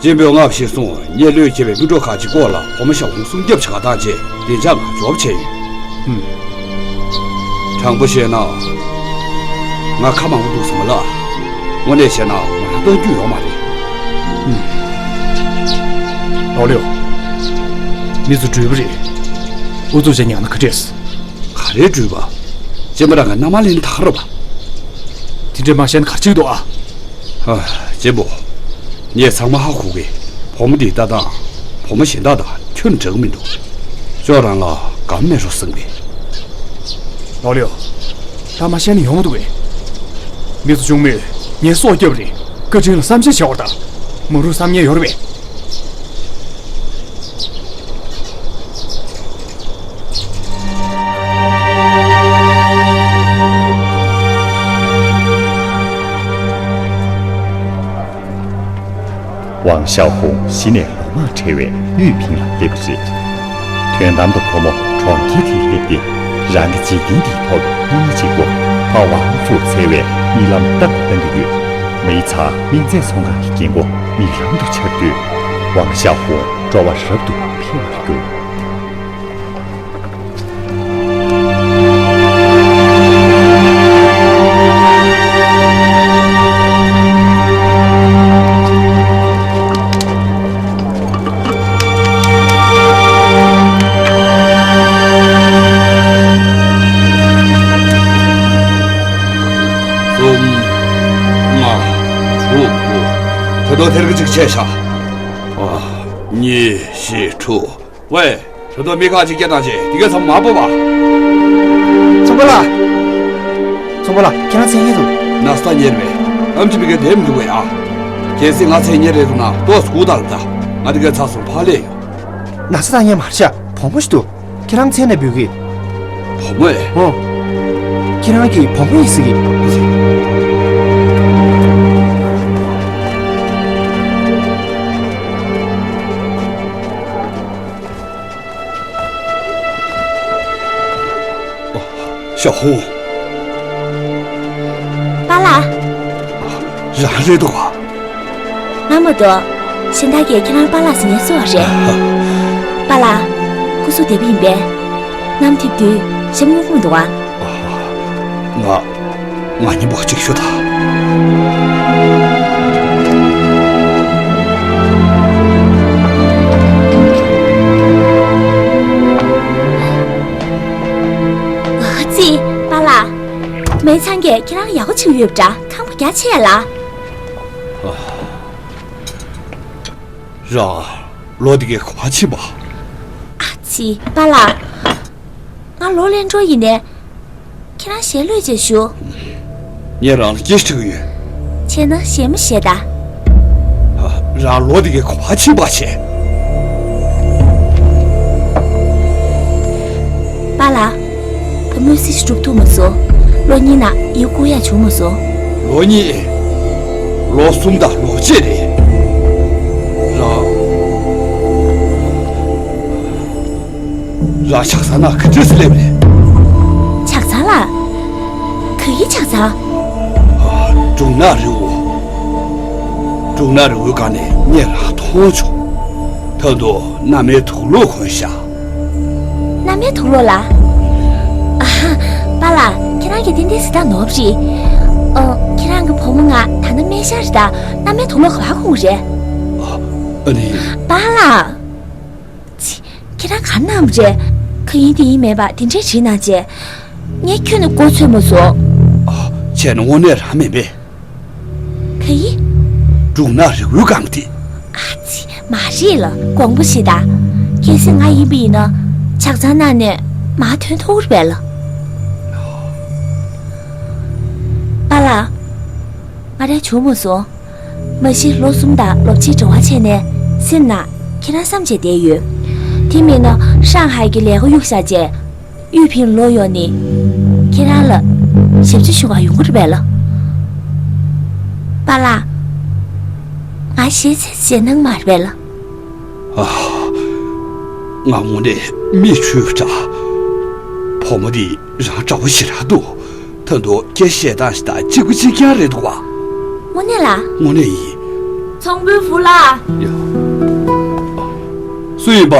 གཅེན་པོས་སྔ་ཕྱི་སོང་། ངས་བློས་འཁེལ་བའི་མི་འགྲོ་ཁག་ཅིག་སྐོར་ལ་བུ་མོ་ཞའོ་ཧུང་སྲུང་སྐྱོབ་བྱེད་ག་བཏང་རྗེས་བདེ་འཇགས་ངང་འབྱོར་བྱས་ཡོད། ཧུམ། དྲང་པོ་བཤད་ན། ང་ཁ་མང་པོ་འདུག་སེ་མ་ལབ། དངོས་གནས་བཤད་ན་ང་རང་གཏོང་རྒྱུ་ཡོད་མ་རེད། ཧུམ། ལོ་ལེའོ། མི་ཚོ་འགྲུལ་པ་རེད། ཨུ་ཚུགས་བྱས་ཉར་ན་ག་འདྲས། ག་རེ་འགྲུལ་པ། གཅེན་པོ་རང་གི་མནའ་མ་ལེན་ཐག་རེད་པ། དེ་འདྲས་མ་བཤད་ན་ག་རེ་བྱེད་ཀྱི་འདུག་ཨ། ཨ། གཅེན་པོ། ངས་ཚང་མ་ཧ་གོ་གི། བུ་མོ་འདིའི་ལྟ་སྟངས། བུ་མོ་གཞན་དག་དང་ཁྱོན་འདྲ་གི་མི་འདུག་ཅོག་རང་ལ་དགའ་མེད་རོ་བསམ་གི། ལོ་ལེའོ། ད་མ་ཤེས་ནི་ཡོང་མི་འདུག་གས། མི་ཚོ་ཆུང་མོས་ངའི་སྲོག་བསྐྱབས་རེད། བཀའ་དྲིན་ལ་བསམ་ཤེས་བྱ་བར་ད། མ་རུ་བསམ་ཉན་ཡོད་རེད་པས། ཝང་ཞའོ་ཧུང་གཞི་ནས་ལོ་མང་བྲལ་བའི་ཡུས་ཕིང་ལ་སླེབས་པ་རེད། དོན་དམ་དུ་ཁོ་མོ་གྲོང་ཁྱེར་དེར་སླེབས་ཏེ། རང་གི་འཇིག་རྟེན་འདིའི་ཐོག་གི་གཉེན་ཉེ་གཅིག་པོ་ཕ་ཝང་ཧྥུ་འཚོལ་བའི་གཉིད་ལམ་ཏག་ཏག་བཏང་གི་ཡོད། མི་ཚང་སྨན་རྫས་ཚོང་ཁང་གི་རྒན་པོ་མིག་ལམ་དུ་འཆར་དུས། ཝང་ཞའོ་ཧུང་སྤྲོ་བ་རབ་ཏུ་འཕེལ་བར་གྱུར། གསུམ། ལྔ། དྲུག་ད་དུང་ཐེར་གི་གཅིག་ཆད་ཤག་ཨ། གཉིས། བཞི། དྲུག་ཝེ། ད་དུང་མི་ཁག་ཅིག་སྐད་བཏང་བྱས་དེ་གའི་མཚམས་མ་སྤོ་བ། ཚོང་པ་ལགས། ཚོང་པ་ལགས། ཁྱེད་རང་མཚན་སྙན་འདུག་ན་ས་ཉེར་མེད། ཨམ་ཆི་བི་གའི་འདེམས་འདུག་བས་ཨ། གལ་སྲིད་ང་མཚན་སྙན་རེད་འདུག་ན་ཏོག་སྐུ་དང་ད། ང་དེ་གའི་ཚ་སོང་ཕ་ལས་ཡོང་། ན་ས་ད་ཉེ་མར་ཤ་བོ་མོ་ཞིག་འདུག་ཁྱེད་རང་མཚན་ནས་འབོད་གི། བུ་མོས། ཨོ། ཁྱེད་རང་གི་བུ་མོ་ཡིན་ཟེར་གི། ཞའོ་ཧུང་། པཱ་ལགས། རང་རེད་འདུག་ག་ང་མ་གཏོགས་གཞན་དག་གིས་ཁྱེད་རང་པཱ་ལགས་ཟེར་ནས་གསོལ་བ་རེད། པཱ་ལགས། སྐུ་གཟུགས་བདེ་པོ་ཡིན་པས། གནམ་ཐིབས་དུས་ཞྭ་སྨྱུག་པོ་མི་འདུག་ག་ང་། ང་གཉིས་པོ་གཅིག་ཤོད་དང་། ཨ་ཙི། པཱ་ལགས། མི་ཚང་གིས་ཁྱེད་རང་ཡག་པོ་བྱེད་ཀྱི་ཡོད་པ་འདྲ། ཁང་པ་རྒྱ་ཆེ་ལ། རང་ལོ་འདི་གའི་ག་པར་ཕྱིན་པ། ཨ་ཙི། པཱ་ལགས། ང་ལོ་ལེན་འགྲོ་ཡིན་ནས། ཁྱེད་རང་ཞལ་ལྷོད་བྱས་བཞུགས། ངས་རང་ལ་སྐད་ཆ་དྲི་གི་ཡོད། བྱས་ན་ཞལ་མ་བཞེས་ད། རང་ལོ་འདི་གའི་ག་པར་ཕྱིན་པ་བྱས། པཱ་ལགས། བུ་མོས་སྲིད་ཞུ་སྒྲུབ་ཐུབ་མ་སོང་། ལོ་གཉིས་ནང་ཡིག་བསྐུར་ཡག་བྱུང་མ་སོང་། ལོ་གཉིས། ལོ་གསུམ་དང་ལོ་གཅིག་རེད། རང་། རང་ཆགས་ཚང་ན་ག་འདྲས་སེ་སླེབས་རེད། ཆགས་ཚང་ལ། ག་ཡི་ཆགས་ཚང་། ཨ། འབྲུག་ནག་རི་བོ། འབྲུག་ནག་རི་བོའི་སྒང་ནས་ངས་རང་མཐོང་བྱུང་། ད་དུང་མནའ་མའི་དུག་ལོག་གོན་ཤག་མནའ་མའི་དུག་ལོག་ལ། ཨ། པཱ་ལགས། ཁྱེད་རང་གིས་ཏན་ཏན་གཟི་དང་ནོར་བུ་རེད། ཨོ། ཁྱེད་རང་གི་བུ་མོ་ང་ད་ནི་སྨན་ཤར་རེད་ད། མནའ་མའི་དུག་ལོག་ག་པར་གོན་གི་རེད། ཨ། ཨ་ནི། པཱ་ལགས། ཚི། ཁྱེད་རང་ག་རེ་གནང་བ་རེད། ག་ཡིན་འདི་ཡིན་མེད་པ་དེ་འདྲས་དྲིས་གནང་བྱས། ངས་ཁྱོན་ནས་མགོ་ཚོས་མ་སོང་། ཨ། བྱས་ན་དངོས་གནས་རང་མིན་པས། ག་ཡི། འབྲུག་ནག་རི་བོའི་སྒང་དེ། ཨ་ཙི། མ་རེད་ལ། དགོངས་པ་བཞེས་ད། གལ་སྲིད་ང་ཡིན་པ་ཡིན་ན། ཆགས་ཚང་གནང་ནས་མར་ཐོན་ཐུབ་ཀྱི་རེད་པས་ལ། པཱ་ལགས། ང་རང་བྱུང་མ་སོང་། མ་གཞི་ལོ་གསུམ་དང་ལོ་གཅིག་འབྲེལ་བ་བྱས་ནས་སེམས་ནང་ཁྱེད་རང་བསམ་བྱས་བསྡད་ཡོད། དེ་མིན་ན་ཧྲང་ཧའེ་གི་ལས་ཀ་གཡུག་བཞག་བྱས། ཡུས་ཕིང་ལོག་ཡོང་ནས་ཁྱེད་རང་ལ་ཞབས་ཕྱི་ཞུ་གར་ཡོང་གི་རེད་པས་ལ། པཱ་ལགས། ང་ཞེ་ཚད་ཞེད་སྣང་མ་རེད་པས་ལ། ཨ། ང་དངོས་གནས་མིག་ཆུ་འདྲ། བུ་མོ་འདི་རང་འདྲ་བོ་ཞེ་དྲག་འདུག་ད་དུང་སྐད་བཤད་སྟངས་ཤིག་དང་གཅིག་པ་གཅིག་རྐྱང་རེད་འདུག་བ། དངོས་གནས་ལ། དངོས་གནས་ཡིན། ཚོང་དཔོན་ཧྥུ་ལགས། ཡ། སུ་ཡིན་པ།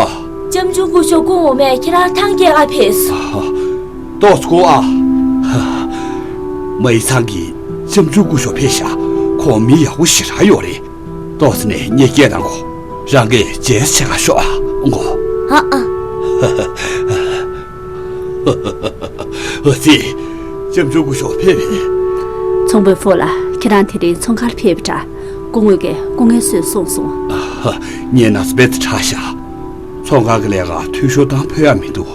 ལྕམ་ཆུང་སྐུ་ཞབས་སྐུ་ངོ་མས་ཁྱེད་རང་ཐང་རྒྱལ་ག་ཕེབས་སོང་། ཏོག་ཙམ་སྒུག་ཨ། མ་ཡི་ཚང་གིས་ལྕམ་ཆུང་སྐུ་ཞབས་ཕེབས་ཤག་ཁོང་མི་ཡག་པོ་ཞེ་དྲག་ཡོད་རེད། ཏོག་ཙམ་ནས་ངས་སྐད་བཏང་གོ། རང་གིས་མཇལ་བྱེད་ག་ཤོག་ཨ། འོང་གོ། ཨ་ཨ། ཨ་ཙི། ལྕམ་ཆུང་སྐུ་ཞབས་ཕེབས་པས། ཚོང་དཔོན་ཧྥུ་ལགས། ཁྱེད་རང་དེ་རིང་ཚོང་ཁང་ལ་ཕེབས་པ་འདྲ། སྐུ་ངོ་གིས་སྐུ་ངལ་གསོས་གསུངས་སོང་། ཧ། ངའི་ན་ཚ་རྦད་དེ་དྲག་ཤག་ཚོང་ཁང་གི་ལས་ཀ་འཐུས་ཤོར་བཏང་ཕོད་ཡ་མི་འདུག་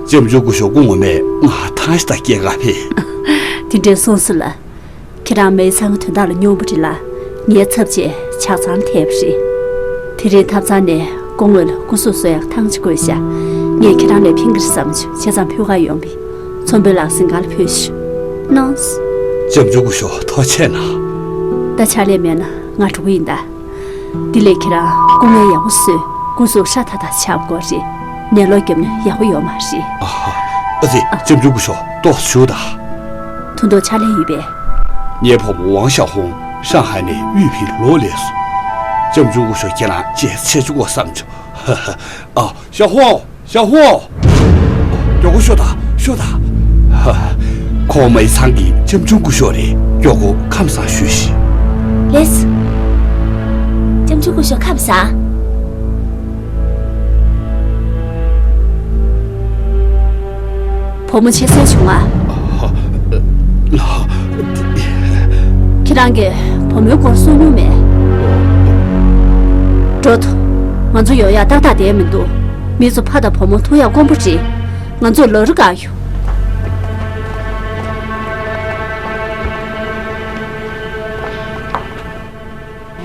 ལྕམ་ཆུང་སྐུ་ཞབས་སྐུ་ངོ་མས་ང་ཐང་ཞིག་དང་སྐྱེལ་ག་ཕེབས། དེ་འདྲའི་གསུངས་སོང་ལ། ཁྱེད་རང་མེ་ཚང་གི་དོན་དག་ལ་སྙོམས་པ་རེད་ལ། ངའི་ཚབ་བྱས་ཇག་ཚང་ཐེབས་པ་རེད། དེ་རིང་ཐབ་ཚང་ནས་སྐུ་ངོ་ལ་སྐུ་གཟུགས་བཟོ་ཡག་ཐང་ཆད་དགོས་ཤག་ངས་ཁྱེད་རང་ལ་ཕན་གྱི་རེད་བསམ་བྱས་བྱས་ཙང་ཕུལ་ག་ཡོང་པས། ཚོང་དཔོན་ལགས་སེང་ག་ལ་ཕུལ་ཤོག་ནོངས། ལྕམ་ཆུང་སྐུ་ཞབས་ཐུགས་རྗེ་གནང་། ད་ཕྱག་ལས་མེད་ན་ང་འགྲོ་གི་ཡིན་ད། འདི་ལས་ཁྱེད་རང་སྐུ་ངལ་ཡག་པོ་གསོས། སྐུ་གཟུགས་ཧྲ་ཐག་ཐག་ཆགས་དགོས་རེད། ནད་ལོག་བརྒྱབ་ན་ཡག་པོ་ཡོད་མ་རེད། ཨ་ཧ། ཨ་ཙི། ལྕམ་ཆུང་སྐུ་ཞབས་ཏོག་ཙམ་བཞུགས་དང་། ད་དུང་ཕྱག་ལས་ཡོད་པས། ངའི་བུ་མོ་ཝང་ཞའོ་ཧུང་ཧྲང་ཧའེ་ནས་དབུས་ཕྱིར་ལོག་སླེབས་སོང་། ལྕམ་ཆུང་སྐུ་ཞབས་ཁྱེད་རང་མཇལ་ཆེ་བཅུག་དགོས་བསམ་བྱུང་། ཧ་ཧ། ཨ། ཞའོ་ཧུང་། ཞའོ་ཧུང་། མགྱོགས་པོ་ཤོག་དང་། ཤོག་དང་། ཧ། ཁོང་མེ་ཚང་གི་ལྕམ་ཆུང་སྐུ་ཞབས་རེད། མགྱོགས་པོ་ཁམས་བཟང་ཞུས་ཤིག་ལགས། ལྕམ་ཆུང་སྐུ་ཞབས་ཁམས་བཟང་། བུ་མོ་ཆེ་སེ་བྱུང་ང་། ལགས། ཁྱེད་རང་གིས་བུ་མོའི་སྐོར་གསུང་མྱོང་མེད། འགྲོ་ཐུབ། ང་ཚོ་ཡོང་ཡག་ཏག་ཏག་བསྡད་མི་འདུག་མི་ཚོ་ཕ་དང་བུ་མོ་ཐུག་ཡག་དཀོན་པོ་རེད། ང་ཚོས་ལོ་རེ་བཀག་ཡོད།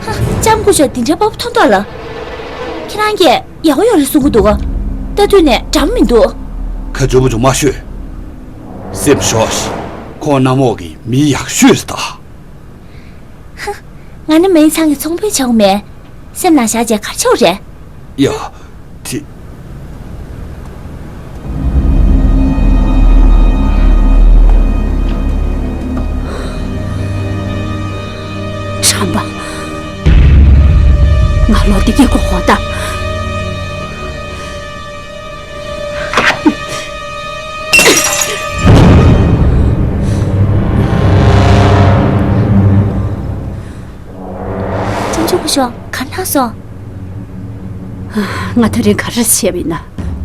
ཧ། ལྕམ་སྐུ་ཞབས་འདི་འདྲའི་སྤོབས་པ་མཐོ་མཐོ་ལ། ཁྱེད་རང་གིས་ཡག་པོ་ཡོད་རེད་གསུང་གི་འདུག་ལྟ་དུས་ནས་འདྲ་མི་འདུག་ཁ་ཇོ་བོ་ཇོ་མ་ཤོད། སེམས་ཤོར་ཞིག་ཁོང་གནམ་འོག་གི་མི་ཡག་ཤོས་རེད་ད། ཧ། ང་ནི་མེ་ཚང་གི་ཚོང་དཔོན་ཆགས་མེད། སེམས་ནང་བཞག་བྱས་ག་རེ་བྱེད་དགོས་རེད། ཡ། དེ། ཁྲམ་པ། ང་ལོ་འདི་སྐྱེ་དགོས་ཧོ་ད། ལྕམ་ཆུང་སྐུ་ཞབས། ག་རེ་གནང་སོང་། ང་དེ་རིང་ག་རེ་བྱས་པ་ཡིན་ན།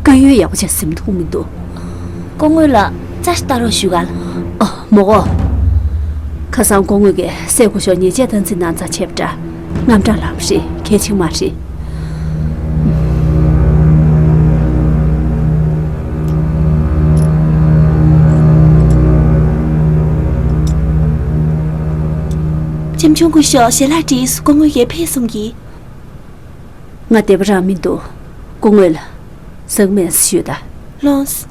དཀར་ཡོལ་ཡག་པོ་བྱས་ཟིན་ཐུབ་མི་འདུག་སྐུ་ངོ་ལ་རྩ་ཞིག་ལྟ་རོགས་ཞུ་ག་ལ། ཨ། མོ་གོ། ཁ་སང་སྐུ་ངོ་གིས་སྲས་སྐུ་ཞབས་ཉེས་ཆད་བཏང་རྩིས་གནང་ཚར་བྱས་པ་འདྲ། དངངས་སྐྲག་ལངས་པ་རེད། གལ་ཆེན་མ་རེད། ལྕམ་ཆུང་སྐུ་ཞབས་ཞལ་ལག་བྲིས། སྐུ་ངོ་ཡར་ཕེབས་གསུང་གི། ང་བདེ་པོ་རང་མི་འདུག་སྐུ་ངོ་ལ་ཟག་མེད་ཞུས་དང་། ལོངས།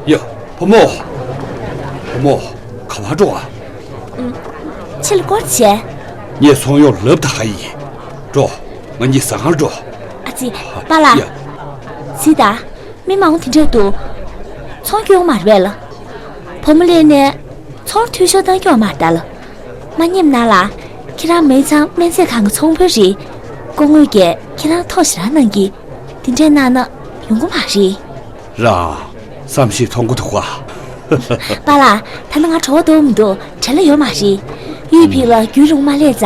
ཡ། བུ་མོ། བུ་མོ། ག་པར་འགྲོ་བ། ཕྱི་ལ་སྐོར་བྱས། ངས་ཚོང་གཡོག་ལབ་ད་ག་ཡིན། འགྲོ། ང་གཉིས་ཟ་ཁང་འགྲོ། ཨ་ཙི། པཱ་ལགས། ཡ། གཟིགས་དང་། མི་མང་པོ་དེ་འདྲ་འདུག་ཚོང་སྐྱོང་མ་རེད་པས་ལ། བུ་མོ་སླེབས་ནས་ཚོང་འཐུས་ཤོར་བཏང་སྐྱོང་མ་རེད་ད་ལ། མ་ཉེས་ན་ལ། ཁྱེད་རང་མེ་ཚང་སྨན་རྫས་ཁང་གི་ཚོང་དཔོན་རེད། སྐུ་ངོ་གིས་ཁྱེད་རང་ཐུགས་ཞེ་དྲག་གནང་གི། དེ་འདྲས་གནང་ན་ཡོང་གི་མ་རེད། རང་བསམ་ཤེས་ཐོང་གི་འདུག་ག་པཱ་ལགས། ད་ནི་ང་གྲོད་པ་ལྟོགས་མི་འདུག་བྲེལ་བ་ཡོད་མ་རེད། དབུས་ཕྱོགས་ལ་རྒྱུན་རིང་མ་སླེབས་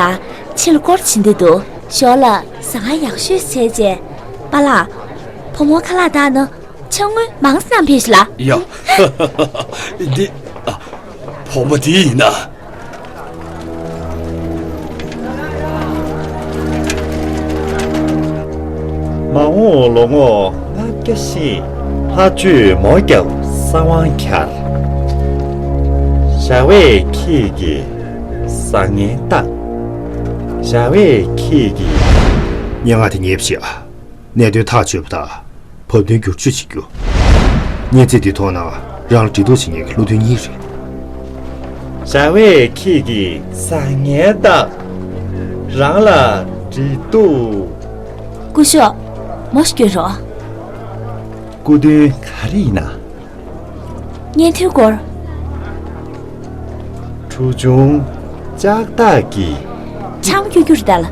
ཙང་ཕྱི་ལ་སྐོར་བྱེད་འདོད་འདུག་ཞོར་ལ་ཟ་ཁང་ཡག་ཤོས་བཙལ་བྱས། པཱ་ལགས། བུ་མོ་ཁ་ལག་བཏགས་ན་ཕྱག་དངུལ་མང་ཙམ་ཕུལ་ཤིག་ལགས། ཡ། འདི། ཨ། བུ་མོ་འདི་ཡིན་ན། མ་འོངས་ལོ་ངོ་ལྔ་བརྒྱ་བཞེས། ལྷ་ཆོས་མོ་རྒྱབ་གསང་བ་འཁྱར། བྱ་བས་ཁྱེད་ཀྱི་བཟང་ངན་བརྟག་བྱ་བས་ཁྱེད་ཀྱི། སྙན་ངག་དེ་ངས་བྲིས། གནད་དོན་ཐག་གཅོད་པ་དང་། བབ་བསྟུན་བསྒྱུར་བཅོས་བྱེད་རྒྱུ། སྙན་ཚིག་འདི་མཐོང་ན་རང་ལ་འདྲི་རྟོག་བྱེད་མཁན་གྱི་བློ་མཐུན་གཉིས་རེད། བྱ་བས་ཁྱེད་ཀྱི་བཟང་ངན་བརྟག་རང་ལ་འདྲི་རྟོག་སྐུ་ཞབས། མོ་ཞིག་སྐྱོན་རོགས། སྐུ་དོན་ག་རེ་ཡིན་ན། སྙན་ཐོའི་སྐོར། གྲུ་ཆུང་ལྕགས་ཐག་གི། ཆང་སྐྱུར་རྒྱུ་རེད་ད་ལ།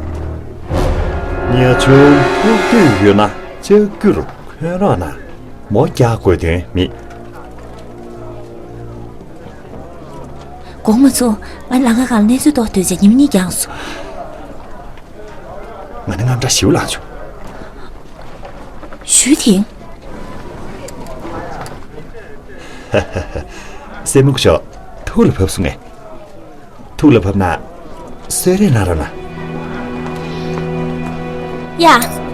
ཉ་ཆུང་ཐུག་འདོད་ཡོད་ན་ལྕགས་ཀྱུར་འཁོན་རོགས་གནང་། མོ་རྒྱག་དགོས་དོན་མེད། དགོངས་མ་ཚོམས། ང་ལམ་ཁ་སྒང་ལ་གནས་ཚུལ་རྟོགས་སྡོད་བྱས་ཉིན་མོ་གཉིས་འགྱངས་སོང་། ང་ནི་དངངས་སྐྲག་ཞེ་པོ་ལངས་བྱུང་། ཞུས་ཐིང་། སྲས་མོ་སྐུ་ཞབས་ཐུགས་ལ་བབས་སོང་ངས། ཐུགས་ལ་བབས་ན་གསོལ་རས་གནང་རོགས་གནང་། ཡ།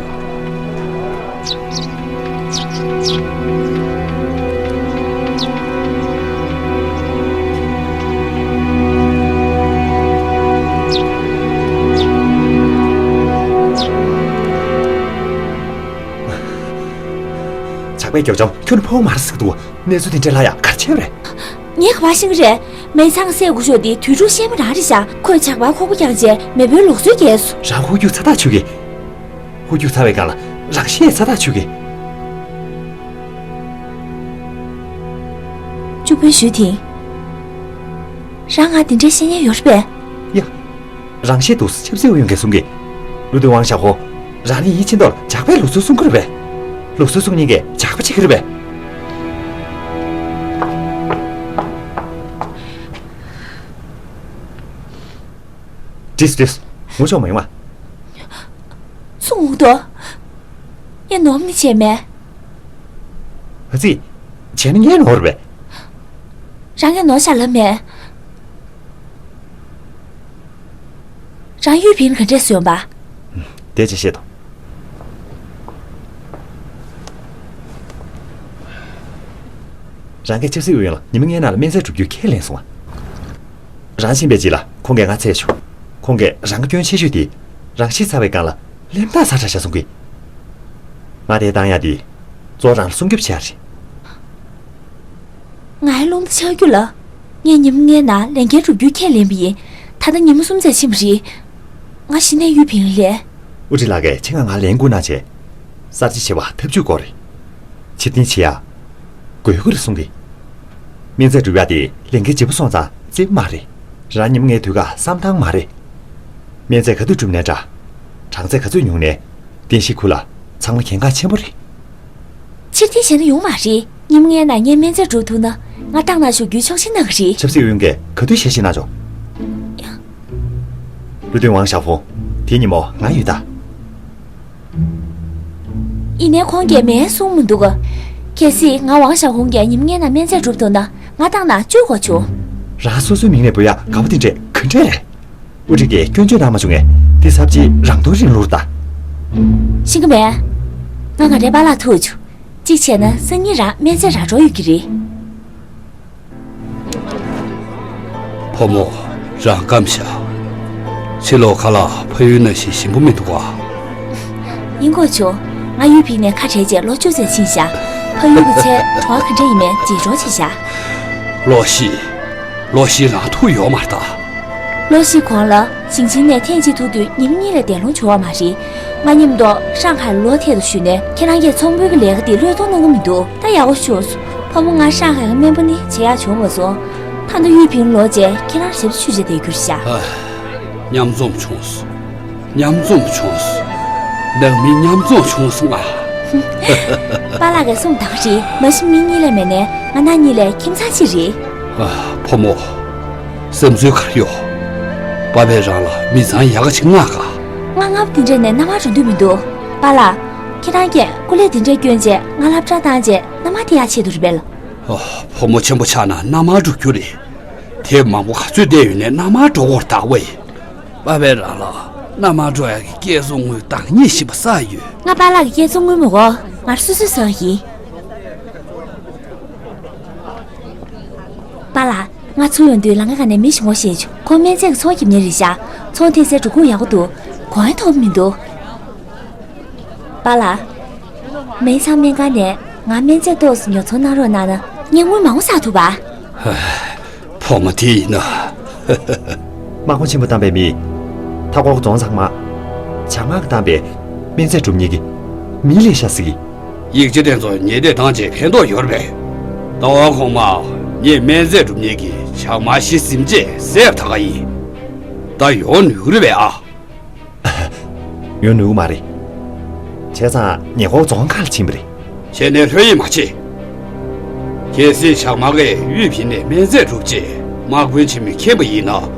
ཇག་པས་མགྱོགས་འཇོམས་ཁྱོན་ནས་ཕོག་མ་རེད་ཟེར་གི་འདུག་གནས་ཚུལ་དེ་འདྲ་ལ་ཡ་ག་རེ་བྱས་པ་རེད། ངས་ག་པར་ཤེས་ཀྱི་རེད། མའི་ཚང་སྲས་སྐུ་ཞབས་དེ་དུད་འགྲོ་ཤེས་མ་རང་རེད་ཤག་ཁོས་ཇག་པར་ཁོག་པ་བརྒྱངས་རྗེས་མེས་པོའི་ལུགས་སྲོལ་འགལ་སོང་། རང་ཧོལ་རྒྱུག་ཚ་ཐག་ཆོད་གི། ཧོལ་རྒྱུག་ཚ་བའི་སྒང་ལ་རང་ཤི་ཡང་ཚ་ཐག་ཆོད་གི། བཅུ་དཔོན་ཞུས་ཐིང་། རང་ང་དེ་འདྲའི་བཤད་ཉན་ཡོད་རེད་པས། ཡ། རང་ཤི་འདུག་ཟེར་ཆབ་སྲིད་ཨུ་ཡོན་གྱིས་གསུང་གི། ལུའུ་ཏུན་ཝང་ཞའོ་ཧུང་། རང་ནི་ཡིད་ཆེས་མདོག་ལ་ཇག་པའི་ལུགས་སྲོལ་སྲུང་གི་རེད་པས། ལུགས་སྲོལ་སྲུང་མཁན་གྱི་ཇག་པ་བྱེད་ཀྱི་རེད་པས། འགྲིགས་འགྲིགས། ངུ་ཆོག་མ་ཡོང་ང་། སུ་ངུ་འདུག་ངས་ནོར་ནི་བྱས་མེད། ཨ་ཙི། བྱས་ན་ངས་ནོར་བས། རང་གིས་ནོར་བཞག་ལབ་མེད། རང་ཡུས་ཕིང་ག་འདྲས་སུ་ཡོང་པ། དེ་ཅི་བཤད་དོ། རང་གིས་ཆབ་སྲིད་ཨུ་ཡོན་ལ་ཉི་མ་ལྔའི་ནང་ལ་སྨན་རྫས་སྒྲུབ་རྒྱུའི་ཁས་ལེན་སོང་བ། རང་ཕྱིན་པའི་རྗེས་ལ་ཁོང་གིས་ང་འཚོལ་བྱུང་། ཁོང་གིས་རང་གི་སྐྱོན་ཆེ་ཤོས་དེ་རང་ཤི་ཚར་བའི་སྒང་ལ་ལེམ་ཐག་ཚ་དྲགས་བཞག་སོང་གི། ང་དེ་བཏང་ཡག་དེ་གཙོ་བོ་རང་ལ་སྲུང་སྐྱོབ་བྱེད་ཡག་རེད། ང་ཡི་རླུང་རྟ་ཆག་རྒྱུ་ལ། ངས་ཉི་མ་ལྔའི་ནང་ལས་འགན་སྒྲུབ་རྒྱུའི་ཁས་ལེན་པ་ཡིན། ད་ལྟ་ཉི་མ་གསུམ་ཙམ་ཕྱིན་པ་རེད། ང་གཞི་ནས་ཡུས་ཕིང་ལ་ལས། ཨུ་ཁྲི་ལགས་ཀྱིས་ཁྱེད་ང་ང་ལེན་སྐུལ་གནང་བྱས། གསར་བརྗེ་བྱེད་པ་ཐབས་ཇུས་སྐོར་རེད། ཕྱིར་འཐེན་བྱེད་ཡག་དགོས་ཀྱི་རེད་གསུང་གི། སྨན་རྫས་སྒྲུབ་ཡག་དེ་ལས་འགན་ལྗིད་པོ་སོང་ཙང་བརྩི་མ་རེད། རང་ཉི་མ་ལྔའི་དུས་བཀག་བསམ་སྟངས་མ་རེད། སྨན་རྫས་ག་དུས་སྒྲུབ་ནའི་འདྲ། གྲངས་ཚད་ག་ཚོད་ཉུང་ནའི། རྟེན་གཞི་ཁུལ་ལ་ཚང་མ་གལ་འགངས་ཆེན་པོ་རེད། ཕྱིར་འཐེན་བྱས་ན་ཡོང་མ་རེད། ཉི་མ་ལྔའི་ནང་ངས་སྨན་རྫས་སྒྲུབ་ཐུབ་ན་ང་བཏང་གནང་ཤོག་རྒྱུའི་ཆོག་མཆན་གནང་གི་རེད། ཆབ་སྲིད་ཨུ་ཡོན་གྱིས་ག་དུས་ཞལ་བཞེས་གནང་ཆོག་ལུའུ་ཏུན་ཝང་ཞའོ་ཧུང་། དེ་ཉིན་མོ་ང་ཡོད་ད། ཡིན་ནའི་ཁོང་གིས་མེད་གསུངས་མི་འདུག་གལ་སྲིད་ང་ཝང་ཞའོ་ཧུང་གིས་ཉི་མ་ལྔའི་ནང་སྨན་རྫས་སྒྲུབ་ཐུབ་ན་ང་བཏང་ན་བཅུག་དགོས་བྱུང་། རང་སོ་སོའི་མིང་ནས་འབོད་ཡག་དགའ་པོ་དེ་འདྲས་ག་འདྲས་རེད། ཨུ་ཁྲི་གིས་སྐྱོན་བརྗོད་གནང་མ་བྱུང་ངས་དེ་ཚབས་ཆེའི་རང་དོན་རིང་ལུགས་རེད་ད། ཤེས་ཀྱི་མེད། ང་ང་འདྲའི་པཱ་ལགས་ཐུག་བྱུང་། གཅིག་བྱས་ན་སང་ཉིན་རང་སྨན་རྫས་རག་འགྲོ་ཡོད་ཀྱི་རེད། ཕོ་མོ། རང་སྐམ་ཤག་ཕྱི་ལོགས་ཁ་ལག་ཕ་ཡུལ་ནང་བཞིན་ཞིམ་པོ་མི་འདུག་ག་ཡིན་དགོས་བྱུང་། ང་ཡུས་ཕིང་ནས་ཁ་བྲལ་རྗེས་ལོ་བཅུ་ཙམ་ཕྱིན་ཤག་ཕ་ཡུལ་གྱི་ཚལ་གྲོང་བ་ག་འདྲ་ཡིན་མིན་འདྲིས་སྦྱོར་བྱས་ཤག་ལོ་བཞི། ལོ་བཞི་རང་ཐུག་ཡོད་མ་རེད་ད། ལོ་བཞི་གོང་ལ་ཞིང་ཆེན་ནས་ཐེངས་གཅིག་ཐུག་དུས་ཉིན་གཉིས་ལས་བསྡད་ལོང་བྱུང་བ་མ་རེད། ང་མཉམ་དུ་ཧྲང་ཧའེ་ལོག་ཐད་དུ་ཞུས་ནས་ཁྱེད་རང་གིས་ཚོང་དཔོན་གྱི་ལས་ཀ་འདི་བློས་གཏོང་གནང་གི་མི་འདུག་ད་ཡག་པོ་བྱུང་སོང་། ཕ་བུ་ང་ཧྲང་ཧའེ་གི་སྨན་པ་ནི་བྱེད་ཡག་བྱུང་མ་སོང་། ད་ལྟ་ཡུས་ཕིང་ལོག་རྗེས་ཁྱེད་རང་ཞབས་ཕྱི་ཞུ་བྱས་བསྡད་རྒྱུ་རེད་ཤག་ཨ། མཉམ་འཛོམས་བྱུང་སོང་། མཉམ་འཛོམས་བྱུང་སོང་། ནང་མི་མཉམ་འཛོམས་བྱུང་སོང་ང་། པཱ་ལགས་ཀྱིས་གསུངས་དང་རེད། མ་གཞི་མི་གཉིས་ལས་མེད་ནའི་ང་རང་གཉིས་ལས་ཁྱིམ་ཚང་གཅིག་རེད། ཨ། ཕོ་མོ། བསམ་ཚུལ་ག་རེ་ཡོད། པ་ཕས་རང་ལ་མི་ཚང་ཡག་ག་ཅིག་མངགས་ག་ང་སྔ་པོ་དེ་འདྲ་ནས་མནའ་མར་འགྲོ་འདོད་མི་འདུག་པཱ་ལགས། ཁྱེད་རང་གིས་སྐུ་ལས་དེ་འདྲ་བསྐྱོན་རྗེས་ང་སློབ་གྲྭར་བཏང་རྗེས་མནའ་མར་འཐེན་ཡག་ཆེད་དུ་རེད་པས། ཨོ། ཕོ་མོ་ཆེན་པོ་ཆགས་ན་མནའ་མར་འགྲོ་རྒྱུ་རེད། དེབ་མང་པོ་ག་ཚོད་བལྟས་ཡོད་ནའི་མནའ་མར་འགྲོ་དགོས་རེད་ད་ཝེ། པ་ཕས་རང་ལ་མནའ་མར་འགྲོ་ཡག་གི་སྐལ་བཟང་དངུལ་འདང་ངེས་ཤིག་པ་བསགས་ཡོད། ང་པཱ་ལགས་ཀྱི་སྐལ་བཟང་དངུལ་མི་དགོས། ང་རང་སོ་སོས་བཟོ་ཡག་ཡིན། པཱ་ལགས། ང་ཚུར་ཡོང་དུས་ལམ་ཁའི་སྒང་ནས་མི་ཞིག་ངོ་ཤེས་བྱུང་། ཁོང་སྨན་རྫས་ཀྱི་ཚོང་རྒྱག་མཁན་རེད་ཤག་ཚོང་ཐེབས་སའི་འགྲོ་ཁུངས་ཡག་པོ་འདུག་གོང་ཡང་ཐོབ་མི་འདུག་པཱ་ལགས། མའི་ཚང་སྨན་ཁང་ནས་ང་སྨན་རྫས་ཏོག་ཙམ་ཉོ་ཚོང་གནང་རོགས་གནང་ན་ངས་དངུལ་མང་པོ་བསགས་ཐུབ་པ། ཕོ་མོ་དེ་ཡིན་ན། དམག་དཔུང་ཆེན་པོ་བཏང་པའི་མི། མཐའ་འཁོར་རྫོང་ཚང་མ། ཇག་དམག་གིས་བཏང་པའི་སྨན་རྫས་སྒྲུབ་མཁན་གྱི་མི་ལས་ཤག་ཟེར་གི། ཡིག་ཆ་དེ་ཚོ་ཉེས་དེབ་བཏང་བྱས་ཕན་ཐོགས་ཡོད་རེད་པས། ཟླ་བ་གོང་མ་ངས་སྨན་རྫས་སྒྲུབ་མཁན་གྱི་ཇག་དམག་བཞི་ཟིན་རྗེས་བསད་ད་ག་ཡིན། ད་ཡོང་ནུས་རེད་པས་ཨ། ཡོང་ནུས་མ་རེད། བྱས་ཙང་ཉེ་འཁོར་རྫོང་ཁག་ལ་ཕྱིན་པ་རེད། བྱས་ནས་ལྷོད་གཡེང་མ་བྱེད། གལ་སྲིད་ཇག་དམར་གྱིས་དབུས་ཕིང་ནས་སྨན་རྫས་སྒྲུབ་ཆེད་དམག་དཔོན་ཆེན་མོ་མཁྱེན་པ་ཡིན་ན་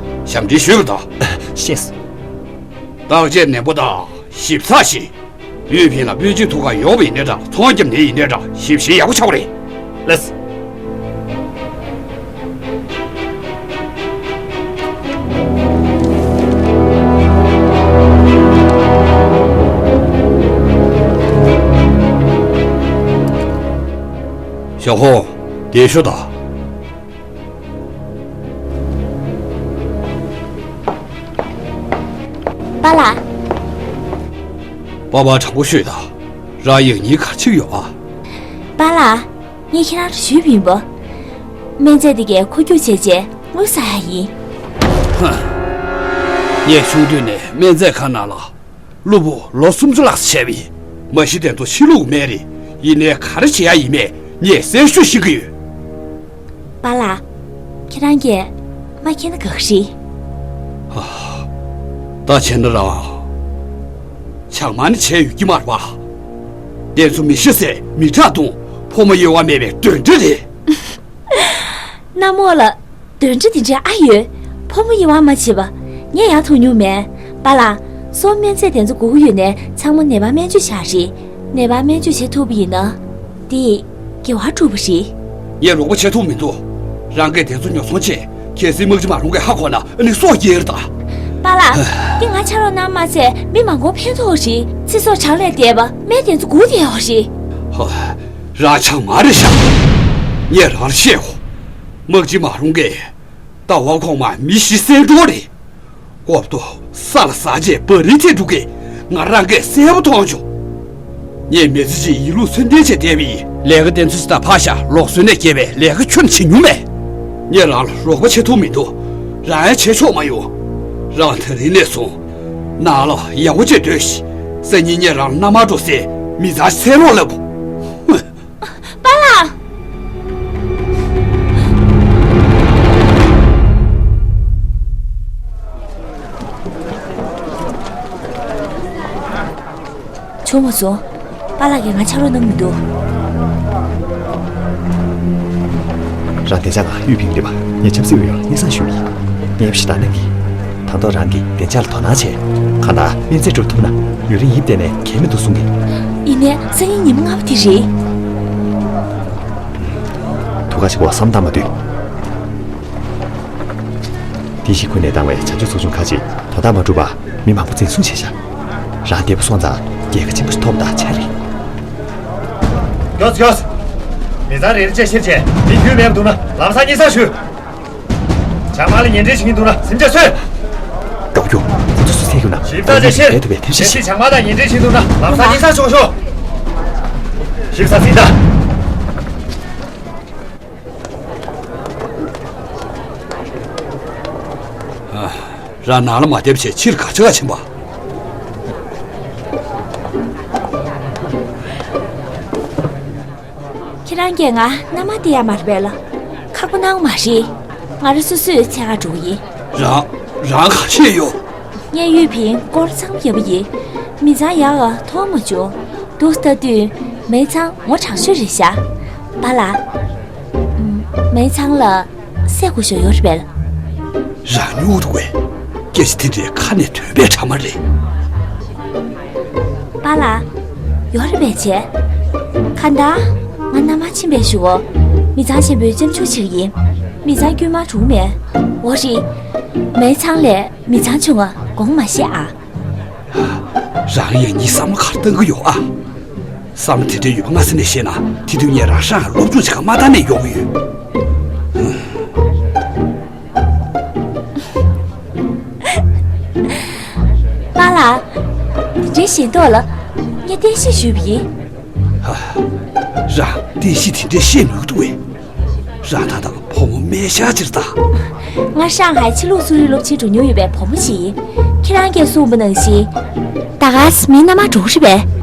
ཞབས་འདྲེན་ཞུས་པ་དང་། ཤེས། བརྟག་དཔྱད་ནན་པོ་དང་ཞིབ་ཚགས་ཤིག། དབུས་ཕིང་ལ་དཔོན་ཆེན་ཐུག་གར་ཡོང་བ་ཡིན་ནའི་འདྲ། ཚོང་རྒྱབ་ནས་ཡིན་ནའི་འདྲ། ཞིབ་བཤེར་ཡག་པོ་བྱ་དགོས་རེད། ལགས། ཞའོ་ཧོ། འདིར་ཤོག་དང་། པཱ་ལགས། པཱ་པཱ། དྲང་པོ་ཤོད་དང་། རང་ཡང་སྙིང་ག་རེ་བྱེད་ཀྱི་ཡོད་ཨ། པཱ་ལགས། ངས་ཁྱེད་རང་ལ་ཞུས་པ་ཡིན་པ། སྨན་རྫས་འདི་གའི་མཁོ་རྒྱུགས་བྱས་རྗེས་དངུལ་བསགས་ཡག་ཡིན། ཧ། ངས་ཆུང་དུས་ནས་སྨན་རྫས་ཁང་ནང་ལ་སློབ་ཕྲུག་ལོ་སུམ་ཅུ་ལྷག་ཙམ་བྱས་པ་ཡིན། མ་གཞི་དེ་ཚོ་ཕྱི་ལུགས་སྨན་རེད། ཡིན་ནའི་ག་རེ་བྱེད་ཡག་ཡིན་མིན་ངས་གསལ་ཤོས་ཤེས་ཀྱི་ཡོད། པཱ་ལགས། ཁྱེད་རང་གིས་མ་མཁྱེན་ན་དགའ་གི་རེད། ད་བྱས་ན་རང་ཇག་དམར་ནས་བྱས་ཡོད་ཀྱི་མ་རེད་པ། དེ་ཚོ་མི་ཤི་བསད། མི་ཁྲག་འཐུང་། ཕོ་མོ་དབྱེ་བ་མེད་པའི་གདོན་འདྲེ་རེད། གནམ་འོག་ལ་གདོན་འདྲེ་དེ་འདྲ་ཨ་ཡོད། ཕོ་མོ་དབྱེ་བ་མ་བྱེད་པ། ངས་ཡང་མཐོང་མྱོང་མེད། པཱ་ལགས། སོ་སྨན་རྫས་དེ་ཚོ་དགོས་ཀྱི་ཡོད་ནའི་ཚང་མ་ནད་པར་སྨན་བཅོས་བྱས་རེད། ནད་པར་སྨན་བཅོས་བྱེད་ཐུབ་པ་ཡིན་ན། དེས་དགེ་བ་སྒྲུབ་པ་རེད། ངས་རོགས་པ་བྱེད་ཐུབ་མི་འདུག། རང་གིས་དེ་ཚོ་ཉོ་ཚོང་བྱས། གལ་སྲིད་དམག་སྤྱི་མ་རུང་གིས་ཧ་གོ་ན་ཨ་ནི་སྲོག་སྐྱེལ་རེད་ད། པཱ་ལགས། འདི་ང་ཆ་རོགས་གནང་མ་ཚད་མི་མང་པོར་ཕན་ཐོགས་རེད། ཚེ་སྲོག་བྲང་ལས་འདས་པ་སྨན་དེ་ཚོ་སྒུག་བསྡད་ཡོད་རེད། ཧ། རང་ཇག་དམར་རེད་ཤག། ངས་རང་ལ་བཤད་གོ། དམག་སྤྱི་མ་རུང་གིས་ཟླ་བ་གོང་མ་མི་བཞི་བསད་འགྲོ་རེད། ཀོབ་ཏོ་ས་ལ་ཟག་བྱས་བ་རི་ཐེ་འགྲོ་གི་ང་རང་གིས་གསལ་པོ་མཐོང་བྱུང་། ངས་མི་ཚེ་གཅིག་ཡིན་ལུགས་མཚོན་གཏན་བྱས་བསྡད་པ་ཡིན། ལས་ཀ་དེ་ཚོ་ཞིག་དང་ཕར་བཞག། ལོག་སོན་ནས་སྐྱེས་པའི་ལས་ཀ་ཁྱོན་བྱེད་མྱོང་མེད། ངས་རང་ལ་རོགས་པ་བྱེད་ཐུབ་མི་འདུག། རང་ཡང་བྱེད་ཆོག་མ་ཡོང་། རང་དེ་རིང་ནས་བཟུང་ནང་ལ་ཡག་པོ་བྱས་སྡོད་ཤིག། སང་ཉིན་ངས་རང་ལ་མནའ་མར་འགྲོ་སའི་མི་ཚང་ཞིག་འཚོལ་རོགས་ལབ། པཱ་ལགས། བྱུང་མ་སོང་། པཱ་ལགས་ཀྱིས་ང་ཕྱག་རོགས་གནང་མི་འདུག། རང་བདེ་འཇགས་ངང་དབུས་ཕིང་སླེབས་པ་ངས་ཆབ་སྲིད་ཨུ་ཡོན་སྙན་སེང་ཞུས་པ་ཡིན། ངས་ཞེ་དྲག་གནང་གི། དང་ཐོག་རང་གིས་བདེ་འཇགས་ལ་དོ་སྣང་བྱས། གང་ལྟར་སྨན་རྫས་སྒྲུབ་ཐུབ་ན་ཡུན་རིང་ཡིབ་བསྡད་ནས་གལ་མི་འདུག་གསུང་གི། ཡིན་ནའི་སང་ཉིན་ཉི་མ་སྔ་པོ་དེ་རེད། ཐུགས་ཁ་ཞིག་པོ་བསམ་བཏང་མ་སྡོད། དེ་བཞིན་ཁུར་ནས་བཏང་བའི་བྱ་སྤྱོད་ཚོགས་ཆུང་ཁག་ཅིག་དོ་བདག་མ་གྲུབ་པར་མི་མང་པོ་འཛིན་བཟུང་བྱས་ཤག། རང་བདེ་པོ་སོང་ཙང་རྒྱལ་ཁ་ཆེན་པོ་ཞིག་ཐོབ་པ་དང་ཆ་རེད། མགྱོགས་སེ་མགྱོགས་སེ། མི་ཚང་རེ་རེ་བཅས་ཕྱིར་བྱས། མི་རྒྱུས་མེད་པ་འདུག་ན་ལམ་སང་སྙན་སེང་ཞུ། ཇག་དམར་ལ་ཉེས་འབྲེལ་བྱེད་མཁན་འདུག་ན་གཟིམ་ཆ་བཟོས། དགའ་སྐྱོ། ཁོ་ཚོ་སུ་བསད་ཀྱི་ན། ཞིབ་ཚགས་བྱས་ཕྱིར། བསྡད་ཐུབ་པའི་ཐབས་ཤེས་ཤིག། ཇག་དམར་དང་ཉེས་འབྲེལ་བྱེད་འདུག་ན་ལམ་སང་སྙན་སེང་ཞུ་ཤོག། ཞིབ་ཚགས་གཟིགས་དང་། རང་ནང་ལ་མ་སླེབས་བྱས་ཕྱིར་ག་ཆ་ག་ཕྱིན་པ། ཁྱེད་རང་གིས་ང་མནའ་མ་སྟེར་ཡ་མ་རེད་པས་ལ། ཁག་པོ་གནང་མ་རེད། ང་རང་སོ་སོས་འཚོལ་ག་འགྲོ་གི་ཡིན། རང་རང་ག་བྱས་ཡོད། ངས་དབུས་ཕིང་སྐོར་ཚང་ཡོད་པ་ཡིན། མི་ཚང་ཡག་ག་མཐོང་མ་བྱུང་། འདུག་ལྟ་དུས་མའི་ཚང་ངོ་དྲག་ཤོས་རེད་ཤག། པཱ་ལགས། མའི་ཚང་ལ་སྲས་སྐུ་ཞབས་ཡོད་རེད་པས། རང་ཉུང་འདུག་པས། སྐད་ཆ་དེ་འདྲའི་ཁ་ནས་ཐོན་པའི་ཕྲ་མ་རེད། པཱ་ལགས། ཡོད་རེད་པས་བྱས། གང་ལྟར་ང་མནའ་མར་ཕྱིན་པའི་གཞུག་གུ་མི་ཚང་ཆེན་པོའི་ལྕམ་ཆུང་བྱེད་ཀྱི་ཡིན། མི་ཚང་དཀྱུས་མ་འགྲོ་མེད། འོ་རེད། མའི་ཚང་ལས་མི་ཚང་ཆུང་བ་དགོངས་མ་བཞེས་ཨ། རང་ཡང་གཉིས་བསམ་བློ་ག་རེ་བཏང་གི་ཡོད་ཨ། བསམ་བློ་དེ་འདྲའི་ཡོད་པ་སྔ་ས་ནས་ཤེས་ན་དེ་དུས་ངས་རང་ཧྲང་ཧའེ་སློབ་སྦྱོང་བྱེད་ག་མ་བཏང་ནས་ཡོང་གི་ཡོད། པཱ་ལགས། དེ་འདྲའི་ཞེན་ཏོག་ལ། ངས་བསྟན་བཤིག་ཞུས་པ་ཡིན། ཧ། རང་བསྟན་བཤིག་དེ་འདྲའི་བཤད་མི་འདུག་པས། རང་ད་ལྟ་བུ་མོ་སྨན་ཤར་ཕྱིར་ད། ང་ཧྲང་ཧའེ་ཕྱི་ལུགས་གསོ་རིག་སློབ་ཆེན་འགྲོ་མྱོང་ཡོད་པའི་བུ་མོ་ཞིག་ཡིན། ཁྱེད་རང་གིས་གསུངས་པ་ནང་བཞིན། ད་ག་སེ་མིའི་མནའ་མར་འགྲོ་གི་རེད་པས།